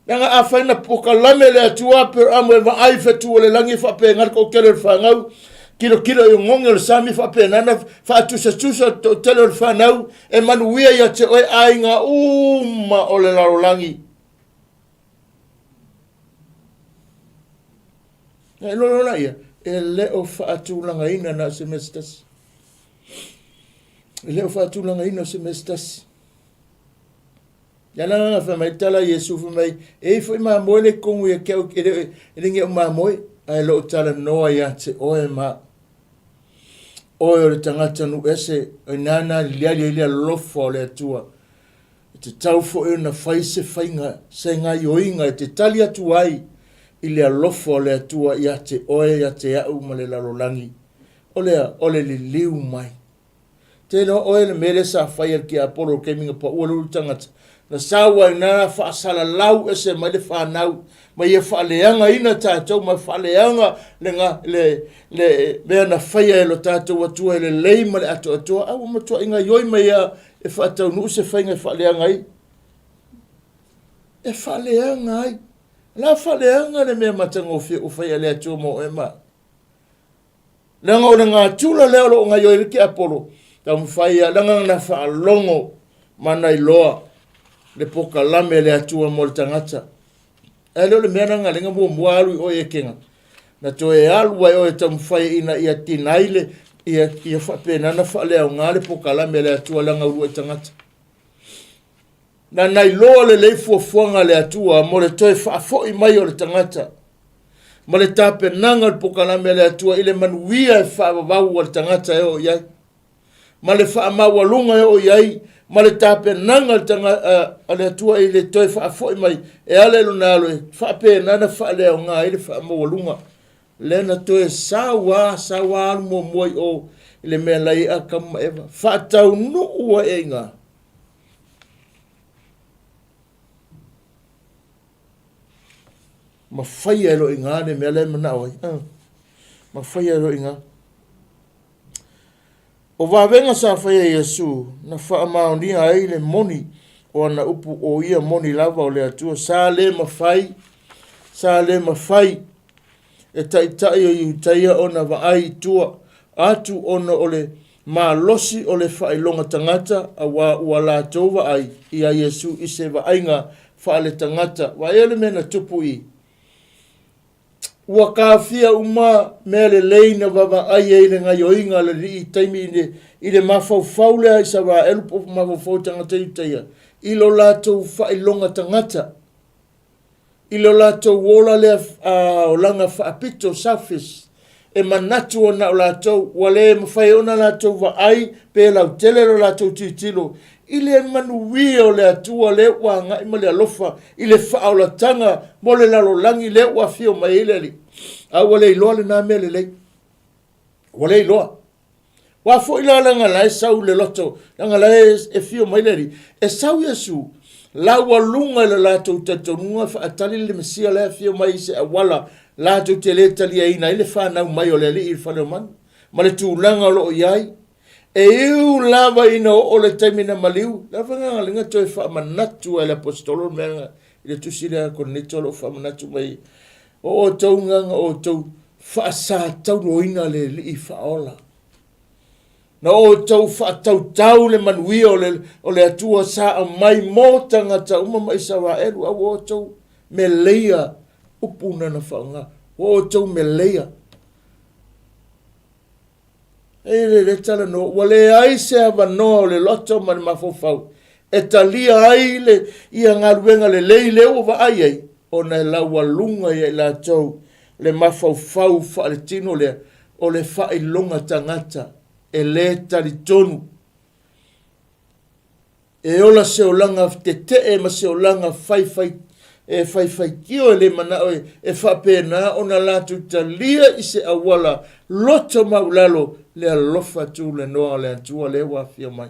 Leaga afai na pokalame le Atua Aperaamo e vaai fetu o le lagi e faapena le toatele o le fanau, kilokilo i ogogi o le sami faapena na faatusatusa le toatele o le fanau e manuia ia te oe aiga uma o le lalolagi. E lolo la ia, e le o faatulagaina na o se mea se tasi. E le o faatulagaina o se mea se tasi. Ia la fai mai tala Iesu fai mai, e i foi mamoe le kongu ia ke au e le e le ngeu mamoe, ae loo talanoa ia te oe ma oe o le tagata nuu ese, o nana liali ai le alofa o le Atua. E te tau foi ona fai se faiga, se gaioiga e te tali atu ai i le alofa o le Atua ia te oe, ia te au ma le lalolagi. O lea, o le liliu mai. Te iloa oe le mea lea sa fai e le tiapolo i le taimi na paua le ulu tagata, na sau ai na faasalalau ese mai le fanau, ma ia faaleagaina tatou ma faaleaga le, le, le mea na faia e lo tatou Atua e lelei ma le atoatoa, a ua matuai gaioi mai a e faataunuu se faiga e faaleaga ai. E faaleaga ai. La faaleaga le mea matagofie ua faia e le Atua mo oe ma. Leaga o le gatula lea o lo o gaioi ai le tiapolo, taumafai ia, leaga na faalogo ma na iloa le pokalame a le Atua mo le tagata. Ae le o le mea na galega muamua alu i o i Ekega. Na toe alu ai o e taumafai ina ia tinai le, ia, ia faapena na faaleaoga le pokalame a le Atua leaga uluai tagata. Na nailoa lelei fuafuaga a le Atua mo le toe faafoi mai o le tagata, ma le tapenaga o le pokalame a le Atua i le manuia e faavavau a le tagata e oo i ai, ma le faamaualuga e oo i ai, ma le tapenaga a le Atua i le toe faafoi mai e ala i lona alo e faapena ona faaleaoga ai le faamaualuga. Lea na toe sau a, sau a alu muamua i o i le mea la i ai Atamu ma Eva, faataunuu ai i ina. Ma faia e loa i ina le mea la e manao ai. Ma faia e loa i ina. O vavega sa faia e Iesu, na faamaonia ai le moni o ana upu o ia moni lava o le Atua, sa le mafai, sa le mafai e taitai o Iutaia ona vaai i tua atu ona o le malosi o le faailoga tagata, auā ua latou vaai iā Iesu i se vaaiga faaletagata. Vaai le mea na tupu i Ua taofia uma mea lelei na vaavaai ai i le gaioiga a le Alii i taimi i le, i le mafaufau lea Isaraelu po o mafaufau o tagata Iutaia i lo latou faailoga tagata, i lo latou ola lea olaga faapito, selfish, e manatu ona o latou, ua le mafai ona latou vaai pe lautele lo latou tilotilo i le manuia o le Atua lea ua agai ma le alofa i le faaolataga mo le lalolagi lea ua afio mai ai le Alii. A ua le iloa lena mea lelei. Ua le iloa. Ua foi la leaga la e sau le loto, leaga la e fio mai le Alii. E sau Iesu, laualuga i le latou talitonuga e faatali le Mesia la e afio mai i se auala latou te le taliaina ai le fanau mai o le Alii i le fale o manu ma le tulaga o lo o i ai. E iu lava ina oo le taimi na maliu, le fagagalega toe faamanatu ai le aposetolo le mea i le tusi lea a Korinito o lo o faamanatu mai o outou gaga o outou faasatauloina le Alii faaola. Na outou faatautau le manuia o le, o le Atua sa aumai mo tagata uma ma Isaraelu, a ua outou meleia upu na na faaaoga. Ua outou meleia. E le le talanoa, ua leai se avanoa o le loto ma le mafaufau e talia ai le, ia galuega lelei lea ua vaai ai, ona e laualuga ia i latou le mafaufau faaletino lea o le faailoga tagata e le talitonu E ola se olaga tetee ma se olaga faifai, e faifaitio e le manao e, e faapena ona latou talia i se auala loto maulalo le alofa tulenoa o le Atua lea ua afio mai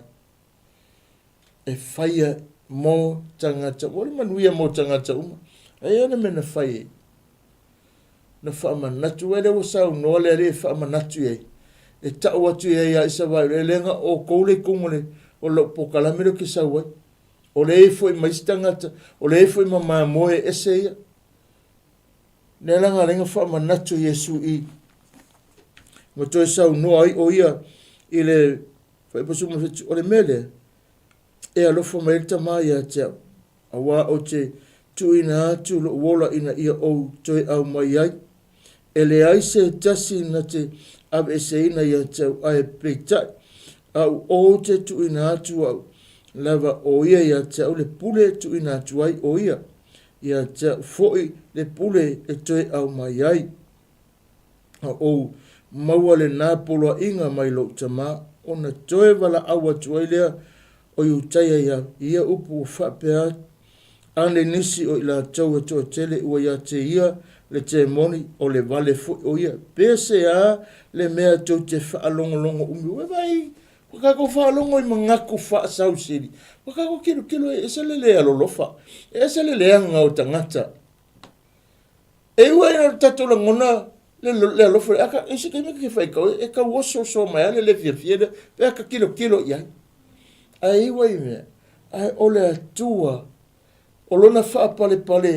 e faia mo tagata uma. O le manuia mo tagata uma. Aia le mea na fai ai. Na faamanatu ai lea ua saunoa le Alii e faamanatu i ai, e tau atu i ai ia Isaraelu, e le na outou le ituga o le, o lou pokalame lea ou te sau ai. O le i foi ma isi tagata, o le i foi ma mamoe ese ia. Lea la na ala faamanatu Iesu i, ma toe saunoa ai o ia i le Fuaiupu 17, o le mea lea, e alofa mai ai le Tama ia te au, Aua ou te tuuina atu lou ola ina ia ou toe aumai ai. E leai se tasi na te aveeseina ia te au, ae peitai, aʻu ou te tuuina atu au lava o ia ia te au le pule e tuuina atu ai o ia, ia te au foi le pule e toe aumai ai. A ou maua lena poloaiga mai lou tama, ona toe valaau atu ai lea o Iutaia ia ia upu ua faapea ane nisi o i latou e toatele ua ia te ia le temoni, o le vale foi o ia. Pe se a le mea tou te faalogologo umi ua vaai, ua tatou faalogo i manatu faasausili, ua tatou tilotilo e ese le le alolofa, e ese le leaga o tagata. E ui ai o tatou lagona le, le alofa, a i se taimi e te faitau, e tau osoosoa mai lava le le fiafia lea, pe a ta tilotilo i ai. Ae iu ai i mea, ae o le Atua, o Lona faapalepale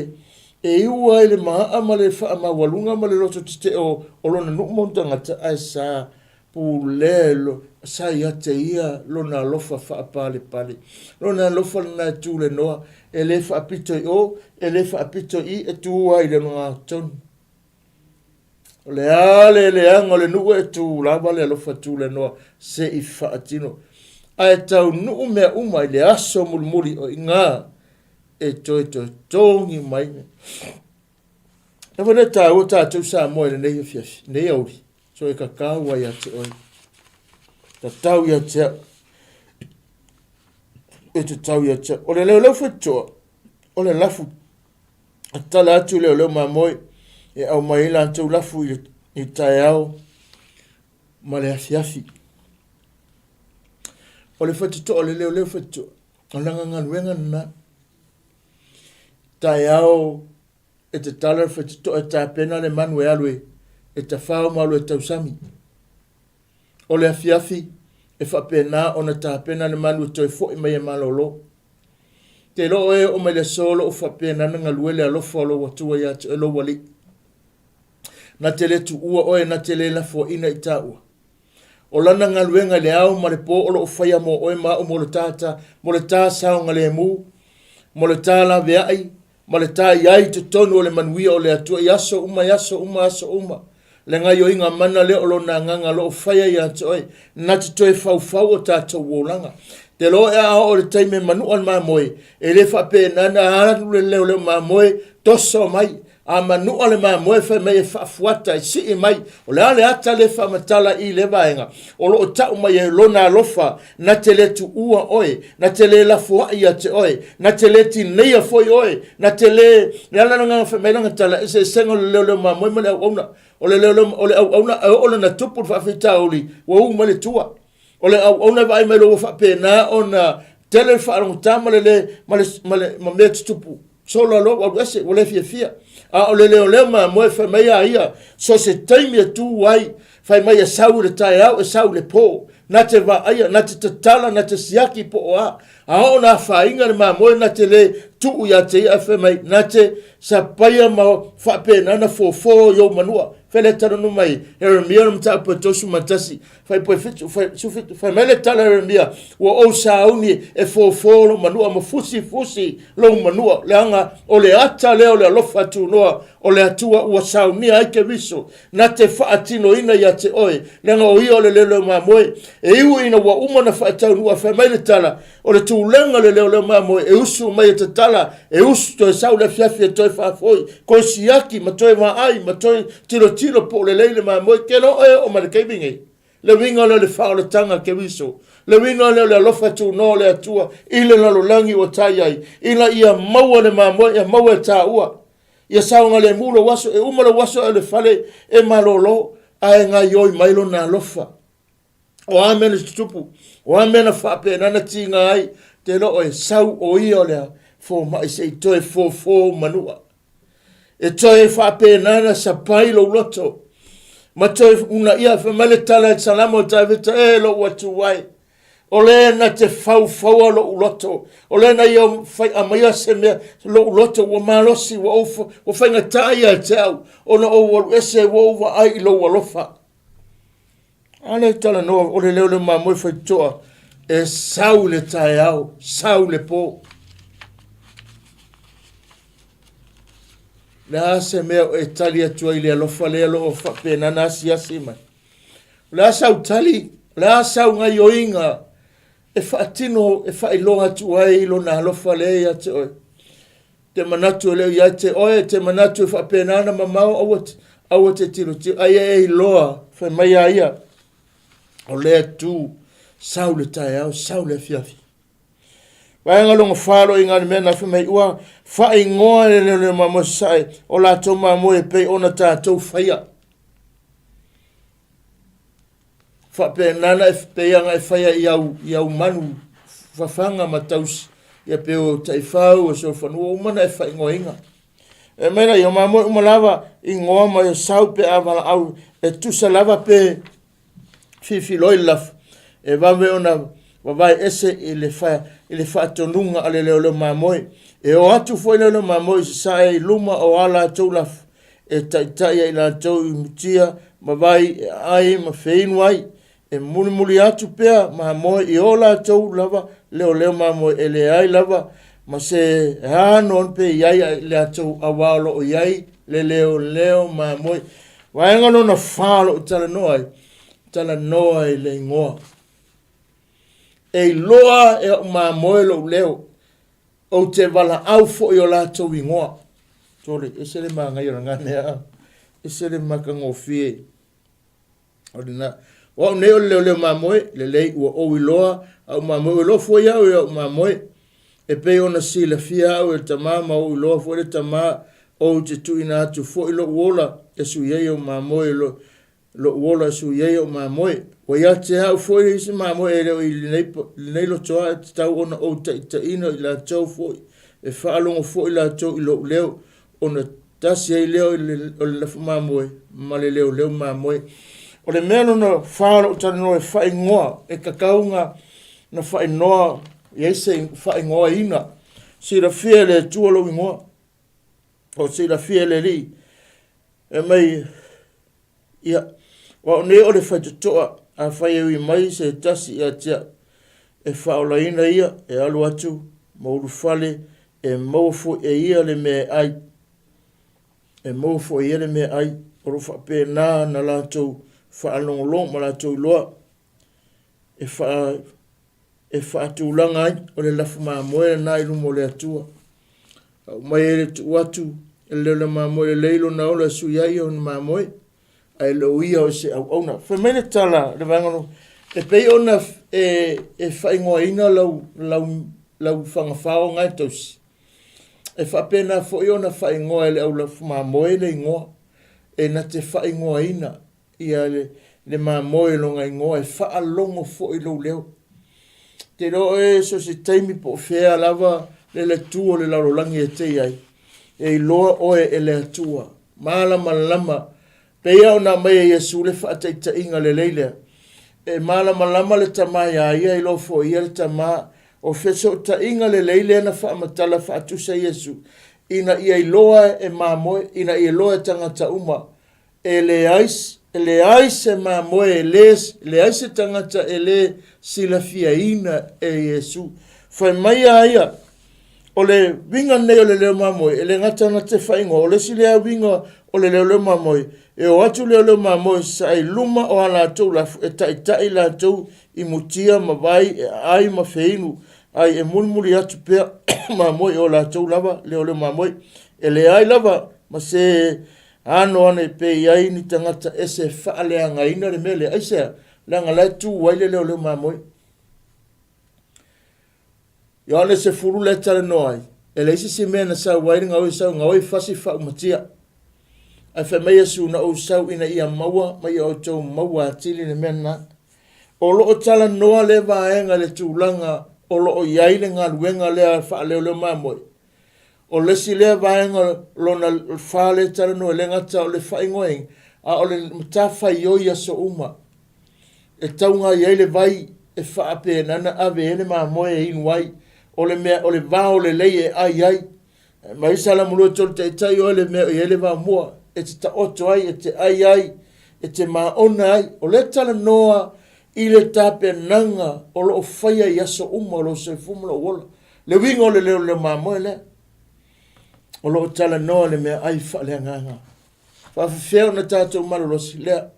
e iu ai le maa ma le faamaualuga ma le loto tetee o, o Lona nuu ma ona tagata, ae sa pulea e lo, sa ia te ia lona alofa faapalepale. Lona alofa lena e tulenoa, e le faapito i o, e le faapito i i, e tu lava i le ogatotonu. O le a le leaga o le nuu e tu lava le alofa tulenoa se i faatino. Ae taunuu mea uma i le aso mulimuli o i ina e toe totogi mai. E foi le taua tatou Samoa i lenei afiafi, lenei aoauli. So e tatau ai ia te oe. Tatau ia te au. E tatau ia te au. O le leoleo faitotoa, o le lafu. A tala atu leoleo mamoe, e aumai ai latou lafu i le taeao ma le afiafi. O le faitotoa, o le leoleo faitotoa, o lana galuega lena. Taeao E tatala le faitotoa e tapena le manu e alu e tafao ma alu e tausami. O le afiafi, e faapena ona tapena le manu e toe foi mai e malolo. Te iloa oe e oo mai le aso o lo o faapena ona galue le alofa o lou Atua ia te oe lou Alii. Na te le tuua oe, na te le lafoaina i taua. O lana galuega i le ao ma le po o lo o faia mo oe ma au mo le ta, mo le ta saogalemu, mo le ta laveai, ma le ta i ai i totonu o le manuia o le Atua i aso uma, i aso uma, aso uma. Le gaioiga mana lea o Lona Agaga o lo o faia ia te oe, na te toe faufau o tatou olaga. Te loa e a oo i le taimi e manua le mamoe, e le faapena na alu le leo leo mamoe, toso mai, A manua le mamoe fai mai e faafuata e sii mai, o le a le ata lea faamatala i lea vaega, o lo o tau mai e lona alofa, na te le tuua oe, na te le lafoai ia te oe, na te le tineia foi oe, na te le, le ala lena fai mai lana tala, eseesega o le leoleo mamoe ma le auauna. O le leoleo, o le auauna e oo lana tupu le faafitauli, ua u mai le tua. O le auauna e vaai mai loa ua faapena ona tele le faalogotā ma le le, ma le, ma le, ma mea tutupu sola loa ua alu ese, ua le fiafia. A o le leoleo mamoe fai mai a ia, so se taimi e tu ai, fai mai e sau i le taeao, e sau i le pō. Na te vaaia, na te tatala, na te siaki po o a. A oo na afaina le mamoe na te le tuu ia te ia, fai mai, na te sapaia ma faapena na fofo i ou manua. Fai le talanoa mai, Heremia le mataupu e 31, Fai poe fitu, fai, sufitu, fai mai le tala Eremia, ua ou sauni e fofo lou manua ma fusifusi lou manua, leaga o le ata lea o le alofa tunoa o le Atua ua saunia ai Keriso, na te faatinoina ia te oe, leaga o ia o le leoleo mamoe. E iu ina ua uma ona faataunua, fai mai le tala, o le tulaga o le leoleo mamoe, e usu mai e tatala, e usu toe sau le afiafi e toe faafoi, toe siaki ma toe vaai ma toe tilotilo po o lelei le mamoe, ke loa oe oo mai le taimi nei. Le uiga lea o le faaolataga Keriso, le uiga lea o le alofa tunoa o le Atua i le lalolagi ua tai ai, ina ia maua le mamoe, ia maua e taua. Ia saogalemu lou aso, e uma lou aso e le fale e malolo, ae gaioi mai lona alofa. O a mea na tutupu, o a mea na faapena na tiga ai, te loo e sau o ia o le fomai se i toe fofo manua. E toe faapena na sapai lou loto, ma toe unaia, fai mai le tala e Salamo Tavita, e lou atu ai, o le na te faufaua lou loto, o le na ia fai amaia se mea, lou loto ua malosi, ua, ou, ua faigata ia te au, ona ou alu ese ua ou vaai i lou alofa. A le talanoa o le leo le mamoe faitotoa e sau le taeao, sau le po. Le a se mea o e tali atu ai le alofa lea lo o faapena na asiasi mai. O le a sau tali, o le a sau gaioiga e faatino e faailoa atu ai lona alofa lea ia te oe. Te manatu e leo ia te oe, te manatu e faapena ona mamao, aua te, aua te tilotilo, ai e iloa, fai mai a ia, o lea tu, sau le taeao, sau le afiafi. Vaega lona falo i ngā mea na fai mai, ua faaigoa le leo leo mamoe sae, o latou mamoe e pei ona tātou faia. Faapena na e pei ana e faia i au, i au manu fafaga ma tausi, ia pe o taifau, o solofanua, uma na e faaigoaina. E mai la, ia mamoe uma lava igoa mai o sau pe a valaau, e tusa lava pe fifiloi le lafo, e vave ona vavae ese i le, fa, i le faatonuga a le leoleo mamoe. E o atu foi leoleo mamoe i sasae i luma o a latou lafo, e taitai ai latou i mutia ma vai e aai ma feinu ai, e mulimuli atu pea mamoe i o latou lava leoleo mamoe e leai lava ma se ano pe i ai i latou auā o lo o i ai le leoleo mamoe. Vaega lona fa o lo o talanoa ai, talanoa i le igoa. E iloa e au mamoe lou leo, Ou te valaau foi o latou igoa. Sole, ese le manaia o lena mea, ese le matagofie o lena. O au nei o le leoleo mamoe, lelei ua ou iloa au mamoe, ua iloa foi au e au mamoe. E pei ona silafia au e le tama ma ou iloa foi le tama, ou te tuuina atu foi lou ola e sui ai au mamoe lo, Lou ola e sui ai ou mamoe. Ua ia te au foi isi mamoe e le o i lenei, lenei lotoa e tatau ona ou taitaiina i latou foi, e faalogo foi latou i lou leo, ona tasi ai lea o le lafu mamoe ma le leoleo mamoe. O le mea lona fa o lou talanoa e faaigoa, e tatau na faaigoa, i ai se faaigoaina. Silafia e le Atua lou igoa, o silafia e le Alii. E mai, ia, o au nei o le faitotoa, afai e ui mai se tasi ia te au, e faaolaina ia, e alu atu ma ulufale, e maua foi e ia le mea e ai. E maua foi e ia le mea e ai. O lo o faapena na latou faalogologo ma latou iloa e faa e faatulaga ai o le lafu mamoe lena i luma o le Atua. Aumai ai le tuu atu e le leoleo mamoe lelei lona ola e sui ai ona mamoe, ae le o ia o se auauna. Fai mai le tala le vaega no, e pei ona e, e faaigoaina lau, lau, lau fagafao na e tausi. E faapena foi ona faaigoa e le au lafu mamoe le igoa, e na te faaigoaina ia le, le mamoe lona igoa e faalogo foi lou leo. Te iloa oe so se taimi po o fea lava le letu o le lalolagi e te i ai, e iloa oe e le Atua, malamalama, pei lava ona aumai e Iesu le faataitaiga lelei lea, e malamalama le Tama iā ia, e iloa foi e ia le Tama. O fesootaiga lelei lea na faamatala faatusa Iesu, ina ia iloa e mamoe, ina ia iloa e tagata uma E leai, e leai se mamoe e le, leai se tagata e le silafiaina e Iesu. Fai mai a ia, o le uiga lenei o le leo mamoe, e le gata na te faaigoa, o le isi lea uiga o le leoleo mamoe, e o atu leoleo mamoe sa i luma o a latou lafu e taitai latou i mutia ma vai e aai ma feinu, ai e mulimuli atu pea mamoe i o latou lava leoleo mamoe. E leai lava ma se Ano ane pe i ai ni tagata ese e faaleagaina le mea lea. Aisea? Leaga la e tu ai le leoleo mamoe. Ioane 10 lea e talanoa ai, e leai se isi mea na sau ai le gaoi sau gaoi fasi faaumatia. Ae fai mai Iesu na ou sau ina ia maua ma ia outou maua atili le mea lena. O lo o talanoa lea vaega i le tulaga o lo o i ai le galuega lea faaleoleo mamoe. O le isi lea vaega lona fa lea e talanoa, e le gata o le faaigoaina, a o le matafaioi i aso uma. E tauga i ai le vai e faapena ona ave ai le mamoe e inu ai. O le mea, o le vao lelei e ai ai. Mai Salamo 23 taitai oe le mea o i ai le vaomua, e te taoto ai, e te ai ai, e te maona ai. O lea talanoa i le tapenaga o lo o faia i aso uma o lou soifua ma lou ola. Le uiga o le leoleo mamoe lea, o lo o talanoa le meaai faaleagaga. Faafefea ona tatou malolosi lea?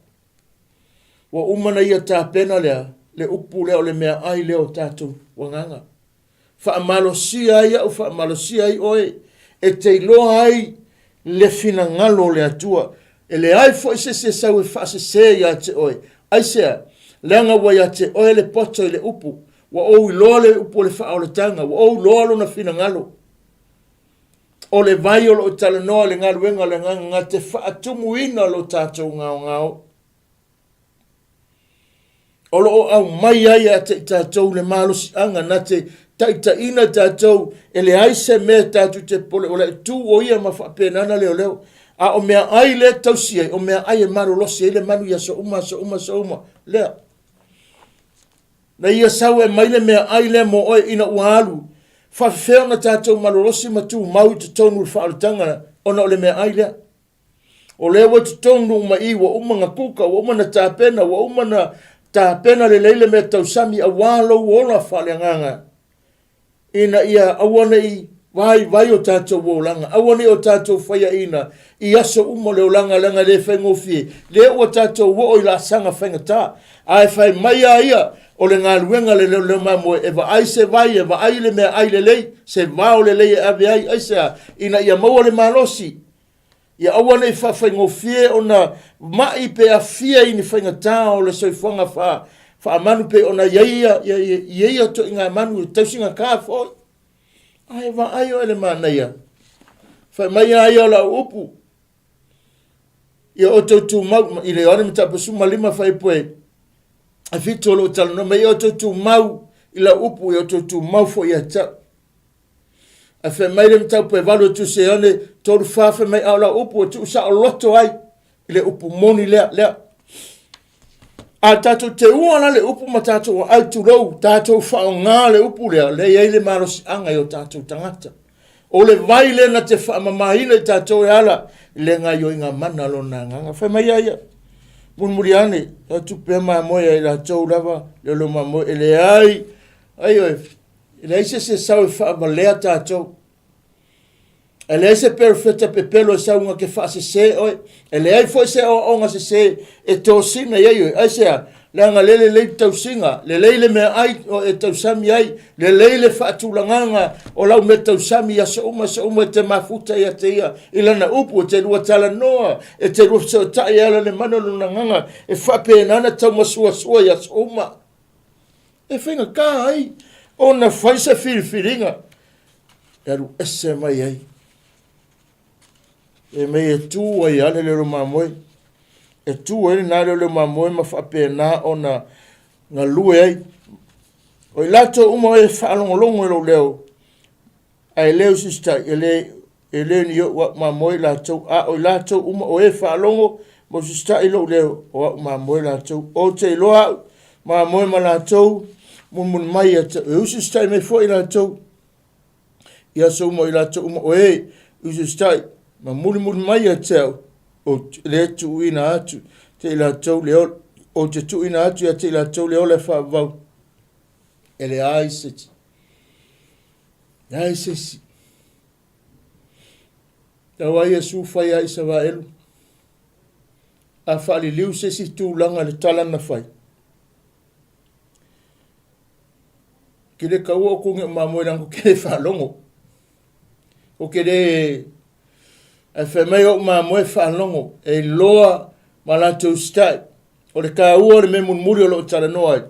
Ua uma na ia tapena lea, le upu lea o le meaai lea o tatou agaga. Faamalosia ai au, faamalosia ai oe, e te iloa ai le finagalo o le Atua. E leai foi se isi e sau e faasese ia te oe. Aisea? Leaga ua ia te oe le poto i le upu, Ua ou iloa le upu o le faaolataga, ua ou iloa lona finagalo. O le vai o lo o talanoa le galuega o le Agaga na te faatumuina lo tatou gaogao. O lo o aumai ai ia te i tatou le malosiaga na te taitaiina tatou e leai se mea tatou te pole o le tu o ia ma faapena na leoleo. A o mea ai le tausi ai, o mea ai e malolosi ai le manu i aso uma, aso uma, aso uma. Lea. Na ia sau e mai le meaai lea mo oe ina ua alu. Faafefea ona tatou malolosi ma tumau i totonu o le faaolataga ona o le meaai lea? O lea ua i totonu uma i, ua uma na kuka, ua uma na tapena, ua uma na tapena lelei le mea tausami aua lou ola faaleagaga. ina ia aua ne i vaivai o tatou olaga, aua ne i o tatou faiaina i aso uma o le olaga, leaga e le faigofie, lea ua tatou oo i laasaga faigata. Ae fai mai a ia, o le galuega le leoleo mamoe, e vaai se vai, e vaai le meaai lelei, se vao lelei e ave ai, aisea? Ina ia maua le malosi, ia aua ne i faafaigofie ona ma'i pe afia i ni faigata o le soifuaga faa, faamanu pei ona i ai ia, ia, ia, ia, ia toiga manu e tausigata foi. Ae vaai oe le manaia. Fai mai a ia o lau upu, ia outou tumau, i le Ioane Mataupu 15 fuaiupu e 7 o lo o talanoa mai, ia outou tumau i lau upu, ia outou tumau foi ia te au. Ae fai mai le mataupu e 8 o Tusi a Ioane 3, 4, fai mai, a o lau upu e tuusaoloto ai i le upu moni lea, lea. A tatou teua la le upu ma tatou aai tulou, tatou faaaoga le upu lea, lea e i ai le malosiaga i o tatou tagata. O le vai lea na te faamamaina i tatou e ala i le gaoioiga mana a lona agaga. Fai mai ia ia, mulimuli ane, atu pea mamoe a i latou lava, le leo mamoe, e leai, ai oe, e leai se isi e sau e faavalea tatou. E leai se perofeta pepelo e sau na te faasese oe. E leai foi se aoaoga sese e tosina i ai oe. Aisea? Leaga lea e lelei le tausiga, lelei le meaai e tausami ai, lelei le faatulagaga o lau mea tausami i aso uma aso uma e te mafuta ia te ia i lana upu, e te lua talanoa, e te lua fesootai e ala le mana o lona agaga, e faapena ona taumasuasua i aso uma. E faigata ai ona fai se filifiliga e alu ese mai ai. E mei e tu ai lava le leoleo mamoe. E tu ai lena leoleo mamoe ma faapena ona galue ai. O i latou uma e faalogologo i lou leo, ae le usisitai, e le, e le ni ou au mamoe latou, a o i latou uma o e faalogo ma usisitai i lou leo, o au mamoe latou. Ou te iloa au mamoe ma latou, mulimuli mai ia te, e usisitai mai foi latou. I aso uma i latou uma o e usisitai ma mulimuli mai ia te au, ou te le tuuina atu te i latou le ola, ou te tuuina atu ia te i latou le ola e faavavau, e leai se leai se isi. Tau ai Iesu fai a Isaraelu, a faaliliu se isi tulaga i le tala na fai. Ke le kaua o kuge o mamoe leaga ko ke le faalogo. Ko ke le ae fai mai ou mamoe faalogo e iloa ma latou stai. O le taua o le mea mulimuli o lo o talanoa ai,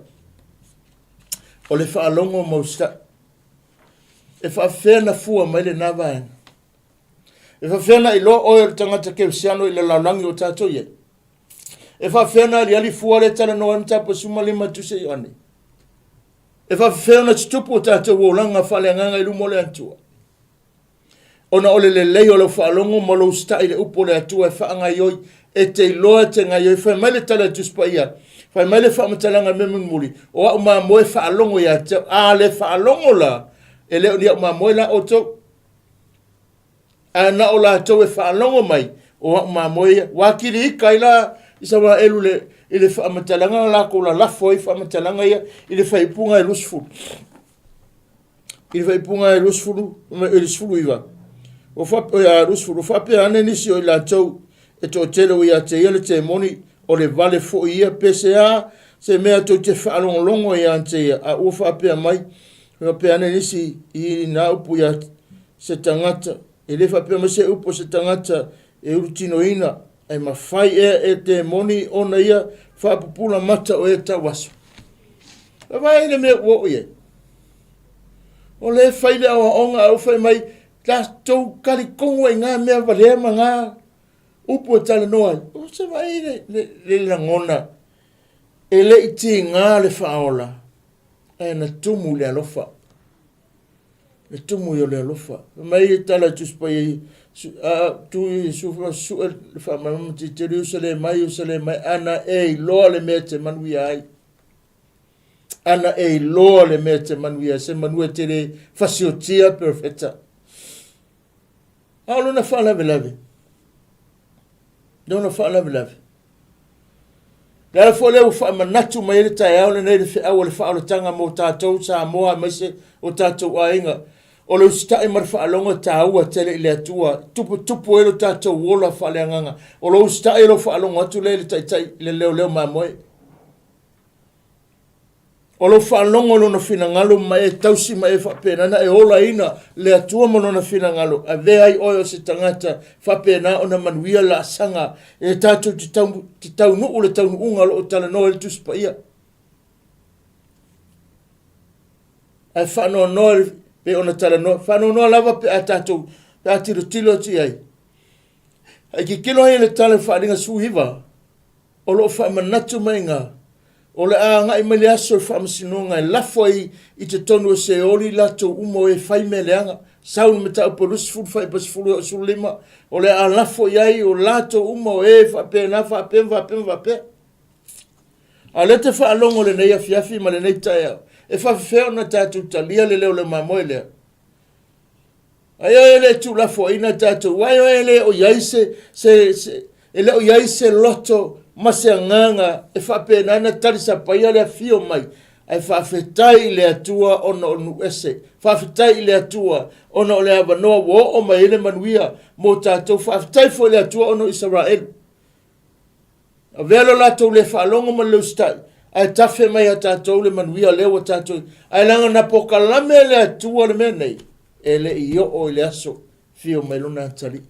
o le faalogo ma usitai. E faafefea na fua mai lena vaega? E faafefea na iloa oe o le tagata kerisiano i le lalolagi o tatou i ai? E faafefea na aliali fua le talanoa ai mataupu 15 Tusi a Ioane? E faafefea ona tutupu o tatou olaga faaleagaga i luma o le Atua? Ona o le lelei o lau faalogo ma lou usitai i le upu o le Atua e faagaioi, e te iloa e te gaioi. Fai mai le tala a le Tusi Paia, fai mai le faamatalaga mea mulimuli, o au mamoe faalogo ia te au. A le faalogo la, e le o ni au mamoe la outou. Ae na o latou e faalogo mai, o au mamoe ia. Ua atili ika ai la Isaraelu le, i le faamatalaga na latou lalafo ai faamatalaga ia i le faaipuga e 20. I le faaipuga e 20, i le 19, ua faapea, 20, ua faapea ane nisi o i latou e toatele ua ia te ia le temoni, o le vale foi ia, pe se a se mea tou te faalogologo ia te ia, a ua faapea mai, faapea ane nisi i nā upu ia se tagata, e le faapea mai se upu a se tagata e ulutinoina, ae mafai ea e temoni ona ia faapupula mata o e tauaso. Vaai le mea ua oo i ai. O lea e fai le aoaoga a ua fai mai, tatou talitonu ai i ngā mea valea ma ngā upu e talanoa ai. O se vaai le, le, le lagona, e le i tiga le faaola, ae na tumu i le alofa. Le tumu i o le alofa. Fai mai le tala i Tusi Paia, tu i sue le faamalamalama titelu, Ierusalema, Ierusalema, ana e iloa le mea e te manuia ai. Ana e iloa le mea e te manuia ai, se manua e te le fasiotia perofeta. A o lona faalavelave, lona faalavelave, Le ala foi lea ua faamanatu mai ai le taeao lenei le feau o le faaolataga mo tatou Samoa aemaise o tatou aiga. O le usitai ma le faalogo e taua tele i le Atua, tuputupu ai lo tatou ola faaleagaga. O lo usitai e lo faalogo atu lea i le taitai i le leoleo mamoe. O lou faalogo i lona finagalo ma e tausi ma e faapena na e olaina le Atua ma lona finagalo, avea ai oe o se tagata faapena ona manuia laasaga e tatou te, tau, te taunuu le taunuuga o lo o talanoa ai le Tusi Paia. Ae faanoanoa pe ona talanoa, faanoanoa lava pe a tatou, pe a tilotilo atu i ai. Ae tilotilo ai i le tala i le Faaaliga 19, o lo o faamanatu mai iga, o le a agai mai le aso o le faamasinoga e lafo ai i totonu o Seoli latou uma o e fai mea leaga. Sau le mataupu 20 fuaiupu 10 e oo 15, o le a lafo i ai o latou uma o e faapena, faapea, faapea, faapea. A o lea te faalogo lenei afiafi ma lenei taeao, e faafefea ona tatou talia le leo o le mamoe lea? Ai e le tuulafoaina tatou, ai e le o i ai se, se, se, e le o i ai se loto ma se agaga e faapena ona talisapaia le afio mai. Ae faafetai i le Atua ona o nuu ese. Faafetai i le Atua ona o le avanoa ua oo mai ai le manuia mo tatou. Faafetai foi i le Atua ona o Isaraelu. Avea lo latou le faalogo ma le usitai, ae tafe mai ia tatou le manuia lea ua tatou. Ae leaga na pokalame e le Atua le mea nei, e le i oo i le aso fio mai lona atalii.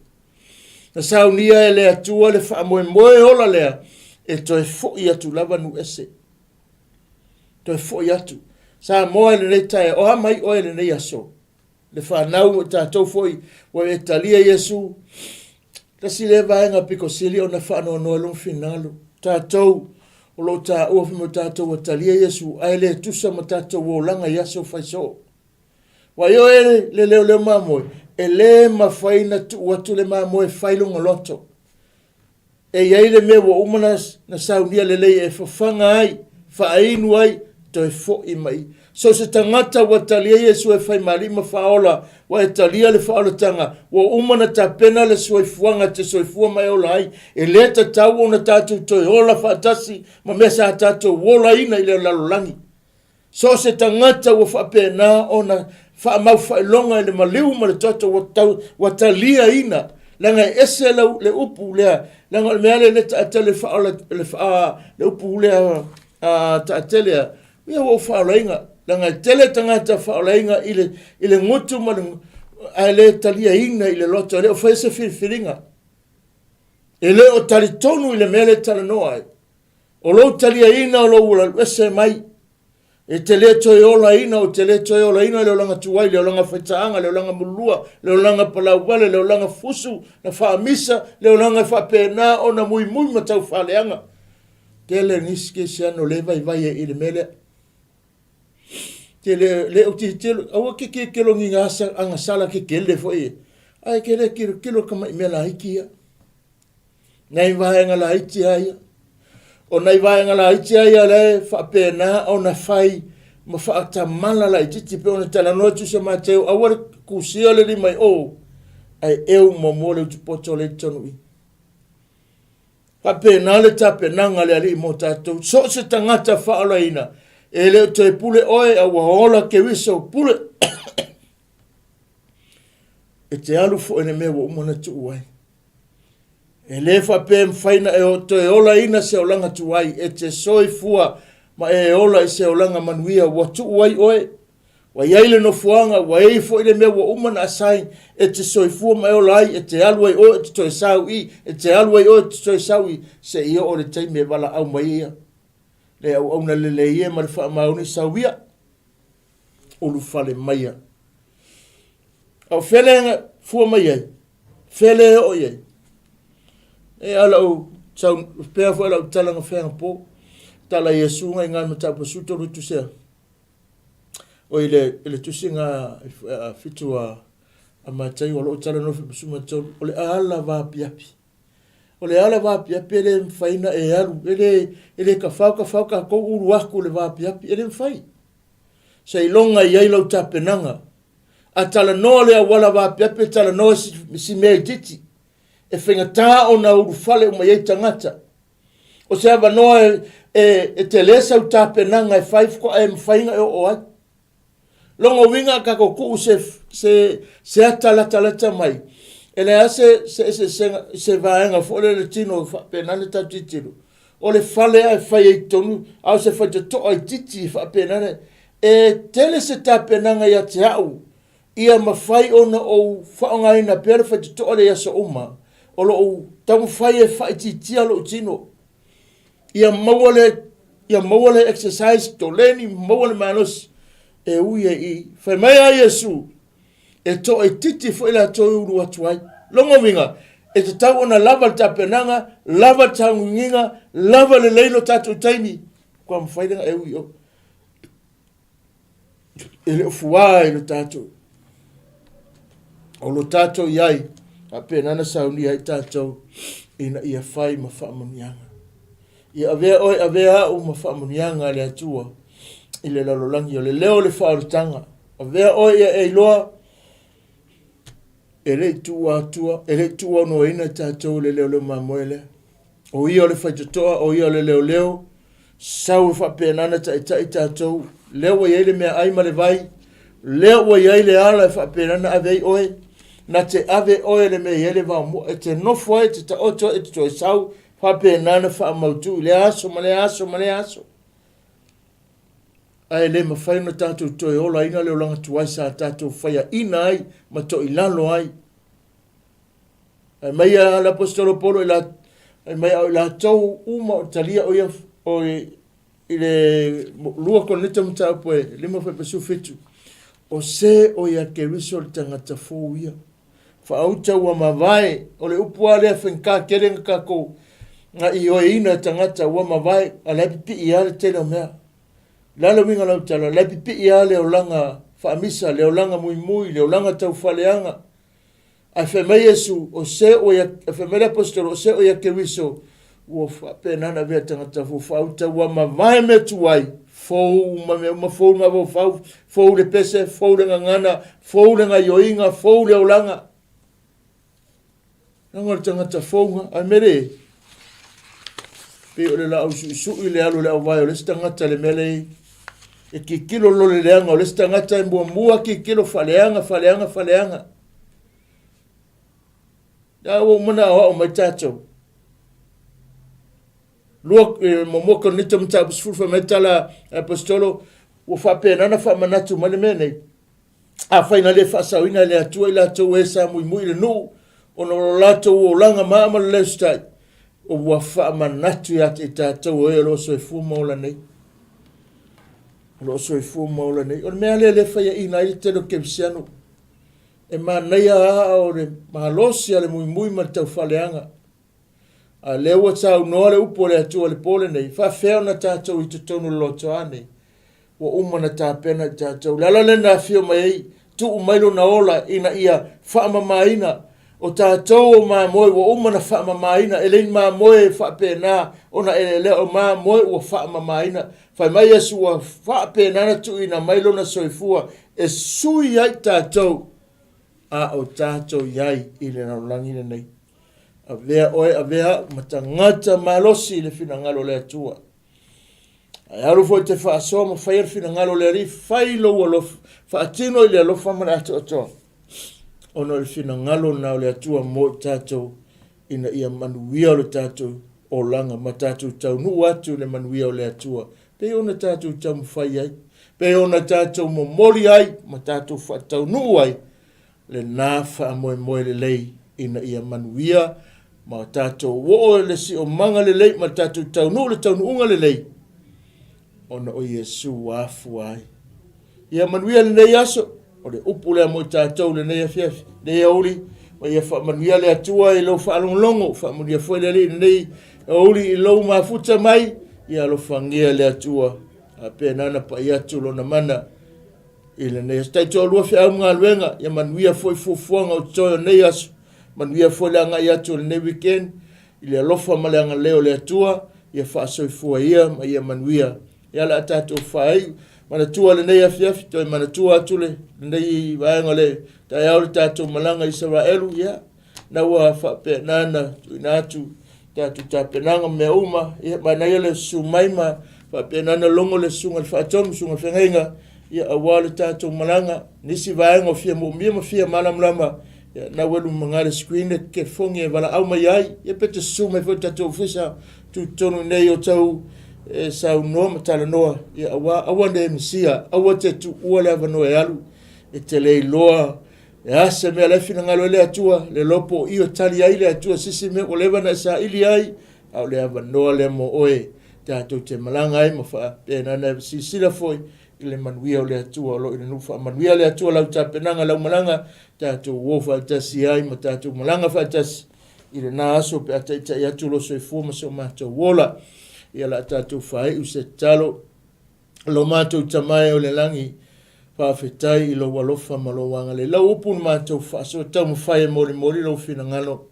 Na saunia e le Atua le faamoemoe ola lea e toe foi atu lava nuu ese. Toe foi atu. Samoa i lenei taeao, o a mai oe i lenei aso? Le fanau o tatou foi ua e talia Iesu. Tasi lea vaega pito sili ona faanoanoa i lona finagalo. Tatou o lo o taua fai mai tatou ua talia Iesu ae le tusa ma tatou olaga i aso fai soo. Ua ioe le leoleo mamoe, e le mafai na tuu atu le mamoe e fai lona loto. E i ai le mea ua uma na saunia lelei e fafaga ai, faainu ai, toe foi mai. So o se tagata ua talia Iesu e fai ma alii ma faaola, ua e talia le faaolataga, ua uma na tapena le soifuaga e te soifua ma e ola ai. E le tatau ona tatou toe ola faatasi ma mea sa tatou olaina i le lalolagi. So o se tagata ua faapena ona faamaufailoga i le maliu ma le toto ua, tau, ua taliaina, leaga e ese lau, le upu lea, leaga o le mea lea le taatele faaola, le, faa, le upu lea a, taatele a, ia ua ou faaolaina, leaga e tele tagata faaolaina i le, i le gutu ma le, ae le taliaina i le loto, e le o faia se filifiliga. E le o talitonu i le mea lea e talanoa ai. O lou taliaina o lou alu ese mai, e te le toe olaina, ou te le toe olaina le olaga tuai, le olaga faitaaga, le olaga mulua, le olaga palauvale, le olaga fusu na faamisa, le olaga e faapena ona muimui ma taufaaleaga. Tele nisi kerisiano le vaivai ai i le mea lea. Te le, le o tilotilo, aua ke tilotilo ni ngā agasala kekele foi e. Ae ke le tilotilo ka mai mea laiti ia. Nai vaega laiti lava ia. O nai vaega laiti lava ia lea e faapena ona fai ma faatamala laitiiti pei ona talanoa atu se Mateo, aua le kusia le lima i o, ae eu muamua le utupoto lea i totonu i. Faapena le tapenaga a le Alii mo tatou. So o se tagata faaolaina, e le o toe pule oe, a ua ola Keriso pule. E te alu foi i le mea ua uma ona tuu ai. E le faapea e mafai na e toe olaina se olaga tuai, e te soifua ma e ola i se olaga manuia ua tuu ai oe. Ua i ai le nofoaga, ua i ai foi le mea ua uma na assign e te soifua ma e ola ai, e te alu ai oe, e te toe sau i, e te alu ai oe, e te toe sau i, seia oo i le taimi e valaau mai ai ia le auauna lelei e ma le faamaoni sau ia, ulufale maia. A o fea le fua mai ai? Fea le oo i ai? E a lau sau pea foi lau tala na fea po. Tala Iesu ngai ngai mataupu su tolu tusea. O i le, i le tusiga fitu a, a Mataio o lo o talanoa fi pasu matau, o le ala vaapiapi. O le ala vaapiapi e le mafai na e alu, e le, e le kafao kafao kākou ulu aku le vaapiapi, e le mafai. Seiloga i ai lau tapenaga. A talanoa le auala vaapiapi e talanoa si, si mea itiiti. E faigata ona ulufale uma i ai tagata. O se avanoa e, e, e tele sau tapenaga e fai faatoa e mafai ona e oo ai. Lona uiga a tatou tuu se, se, se ata latalata mai, e leai se, se eseesega, se vaega foi lea le tino e faapena le tatou tilotilo. O le fale lava e fai ai i totonu, a o se faitotoa itiiti e faapena le, e tele se tapenaga ia te au ia mafai ona ou faaaogaina pea le faitotoa lea i aso uma, o lo o taumafai e faaitiitia lou tino. Ia maua le, ia maua le exercise, toleni, maua le malosi, e ui ai i. Fai mai a Iesu, e toaitiiti foi latou e ulu atu ai. Lona uiga, e tatau ona lava le tapenaga, lava le taugigiga, lava lelei lo tatou taimi, kua mafai lena e ui i o. E le o fuā i lo tatou. O lo tatou i ai, faapena ona saunia ai tatou ina ia fai ma faamanuiaga. Ia avea oe, avea au ma faamanuiaga a le Atua i le lalolagi, o le leo o le faaolataga. Avea oe ia e iloa, e le i tuua atua, e le i tuuaunoaina tatou i le leoleo mamoe lea. O ia o le faitotoa, o ia o le leoleo, sau e faapena ona taitai tatou, lea ua i ai le meaai ma le vai, lea ua i ai le ala e faapena ona ave ai oe, na te ave oe le mea e i ai le vaomoa, e te nofo ai, e te taoto ai, e te toe sau, faapena ona faamautu i lea aso ma lea aso ma lea aso. Ae le mafai ona tatou toe olaina le olaga tuai sa tatou faiaina ai ma toilalo ai. Fai mai a le Aposetolo Paulo i la, fai mai a o i latou uma o talia o ia o i le 2 Korinito mataupu e 5:17, o se o ia Keriso le tagata fou ia. Faauta ua mavae, o le upu lava lea faigata tele na tatou na ioeina e tagata ua mavae, a o la e pipii lava le tele o mea. O le a le uiga o lau tala? O la e pipii lava le olaga faamisa, le olaga muimui, le olaga taufaaleaga. Ae fai mai Iesu, o se ua ia, fai mai le Aposetolo, o se ua ia Keriso, ua faapena ona avea tagata fou faauta ua mavae mea tuai, fou uma mea uma, fou le mafaufau, fou le pese, fou le gagana, fou le gaioiga, fou le olaga. Leaga o le tagata fou na, ae mele e, pei o le laau suisui le alu i le auvae o le isi tagata le mea le e tilotilo loa le leaga o le isi tagata e muamua tilotilo faaleaga, faaleaga, faaleaga. A ua uma ona aoao mai tatou. Lua, e, muamua Korinito mataupu 10 fai mai tala a Aposetolo, ua faapena ona faamanatu mai le mea nei. Afai na le faasaoina e le Atua i latou e sa muimui i le nuu, ona o lo latou olaga maa ma le leusitai, ua faamanatu ia te i tatou o e o lo o soifua ma ola nei. O lo o soifua ma ola nei. O le mea lea le faiaina ai le tele o kerisiano. E manaia lava o le malosi a le muimui ma le taufaaleaga. A lea ua saunoa le upu a le Atua i le po lenei, faafefea ona tatou i totonu o le lotoa nei? Ua uma ona tapena i tatou. Le ala lea na afio mai ai, tuu mai lona ola ina ia faamamaina. O tatou o mamoe ua uma ona faamamaina. E le ni mamoe faapena ona eleelea, o mamoe ua faamamaina. Fai mai Iesu ua faapena ona tuuina mai lona soifua e sui ai tatou a o tatou i ai i le lalolagi lenei. Avea oe, avea au ma tagata malosi i le finagalo o le Atua. Ae alu foi te faasoa ma faia le finagalo o le Alii, fai lou alofa, faatino i le alofa ma le atoatoa. Ona o le finagalo na o le Atua mo i tatou, ina ia manuia lo tatou olaga ma tatou taunuu atu i le manuia o le Atua, pei ona tatou taumafai ai, pei ona tatou momoli ai ma tatou faataunuu ai lena faamoemoe lelei ina ia manuia ma tatou oo i le siomaga lelei ma tatou taunuu le taunuuga lelei ona o Iesu ua afua ai. Ia manuia lenei aso, o le upu lea mo i tatou lenei afiafi, lenei aoauli, ma ia faamanuia le Atua i lou faalogologo, faamanuia foi le Alii lenei aoauli i lou mafuta mai, ia alofagia le Atua, faapena ona pai atu lona mana i lenei aso. Taitoalua feau ma galuega, ia manuia foi fuafuaga o totoe o lenei aso, manuia foi le agai atu o lenei weekend, i le alofa ma le agalelei o le Atua, ia faasoifua ia ma ia manuia. Ia o le a tatou faaiu. Manatua lenei afiafi, toe manatua atu le, lenei vaega o le taeao le tatou malaga i Isaraelu, ia, na ua faapena ona tuuina atu tatou tapenaga ma mea uma, ia, manaia le susu mai ma faapena ona logo le susuga i le faatonu, susuga i le feagaiga, ia, aua le tatou malaga, nisi vaega o fia moomia ma fia malamalama, ia, na ua lumaga le screen e telefoni e valaau mai ai, ia pe te susu mai foi le tatou ofisa tutotonu nei o tau e saunoa ma talanoa, ia, aua, aua ne misia, aua te tuua le avanoa e alu, e te le iloa E a se mea la e finagalo ai le Atua, le iloa po o i o tali ai le Atua sisi mea ua leva ona e saili ai, a o le avanoa lea mo oe tatou te malaga ai ma faapena ona e silasila foi i le manuia o le Atua o lo o i le nuu. Faamanuia le Atua lau tapenaga, lau malaga, tatou o faatasi ai ma tatou malaga faatasi i lena aso pe a taitai atu lo soifua ma so matou ola. Ia la tatou faaiu se tatalo. Lo matou Tama e o le lagi, Faafetai i lou alofa ma lou agalelei. Lau upu na matou faasoa taumafai e molimoli lou finagalo.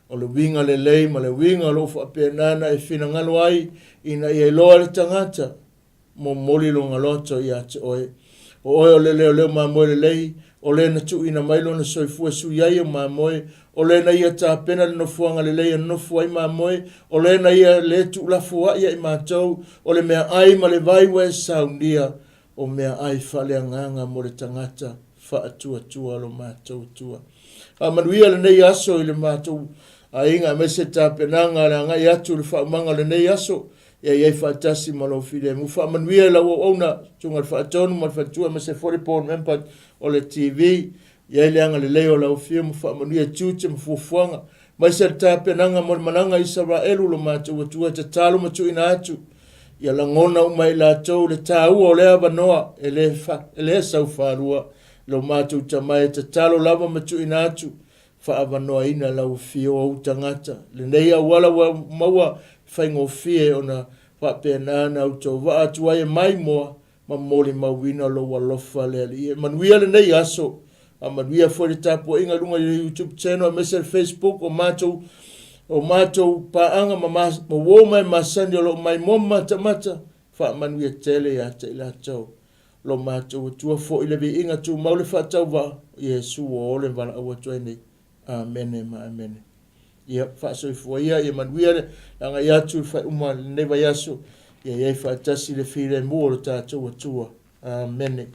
O le uiga lelei ma le uiga o lo o faapena ona e finagalo ai ina ia iloa e le tagata momoli lona loto ia te oe. O oe o le leoleo mamoe lelei, o le na tuuina mai lona soifua e sui ai au mamoe, o le na ia tapena le nofoaga lelei e nonofo ai mamoe, o le na ia le tuulafoai ia i matou, o le meaai ma le vai ua e saunia, o meaai faaleagaga mo le tagata faatuatua lo matou Atua. Faamanuia lenei aso i le matou aiga aemaise tapenaga le agai atu i le faaumaga o lenei aso. Ia i ai faatasi ma lou filemu. Faamanuia i lau auauna, Susuga i le Faatonu ma le Faletua aemaise foi le board member o le TV. I ai le agalelei o lau Afio ma faamanuia i tiute ma fuafuaga, aemaise le tapenaga mo le malaga i Isaraelu lo matou Atua e tatalo ma tuuina atu. Ia lagona uma e i latou le taua o lea avanoa e le, fa, e le sau faalua. Lo matou Tama e tatalo lava ma tuuina atu faaavanoaina lau afio o ou tagata. Lenei auala ua maua faigofie ona faapena ona outou vaa atu ai e maimoa ma molimauina lou alofa le Alii. E manuia lenei aso, faamanuia foi le tapuaiga i luga i le YouTube channel aemaise le Facebook o matou o matou paaga ma, ma, ma uo ma e masani o lo o maimoa ma matamata, faamanuia tele ia te i latou. Lo matou Atua foi le viiga tumau le faatauvaa, Iesu ua o le valaau atu ai nei. Amene ma amene. Ia, faasoifua ia, ia manuia le agai atu i le faaiuga o lenei vaiaso, ia i ai faatasi le filemu o le tatou Atua. Amene.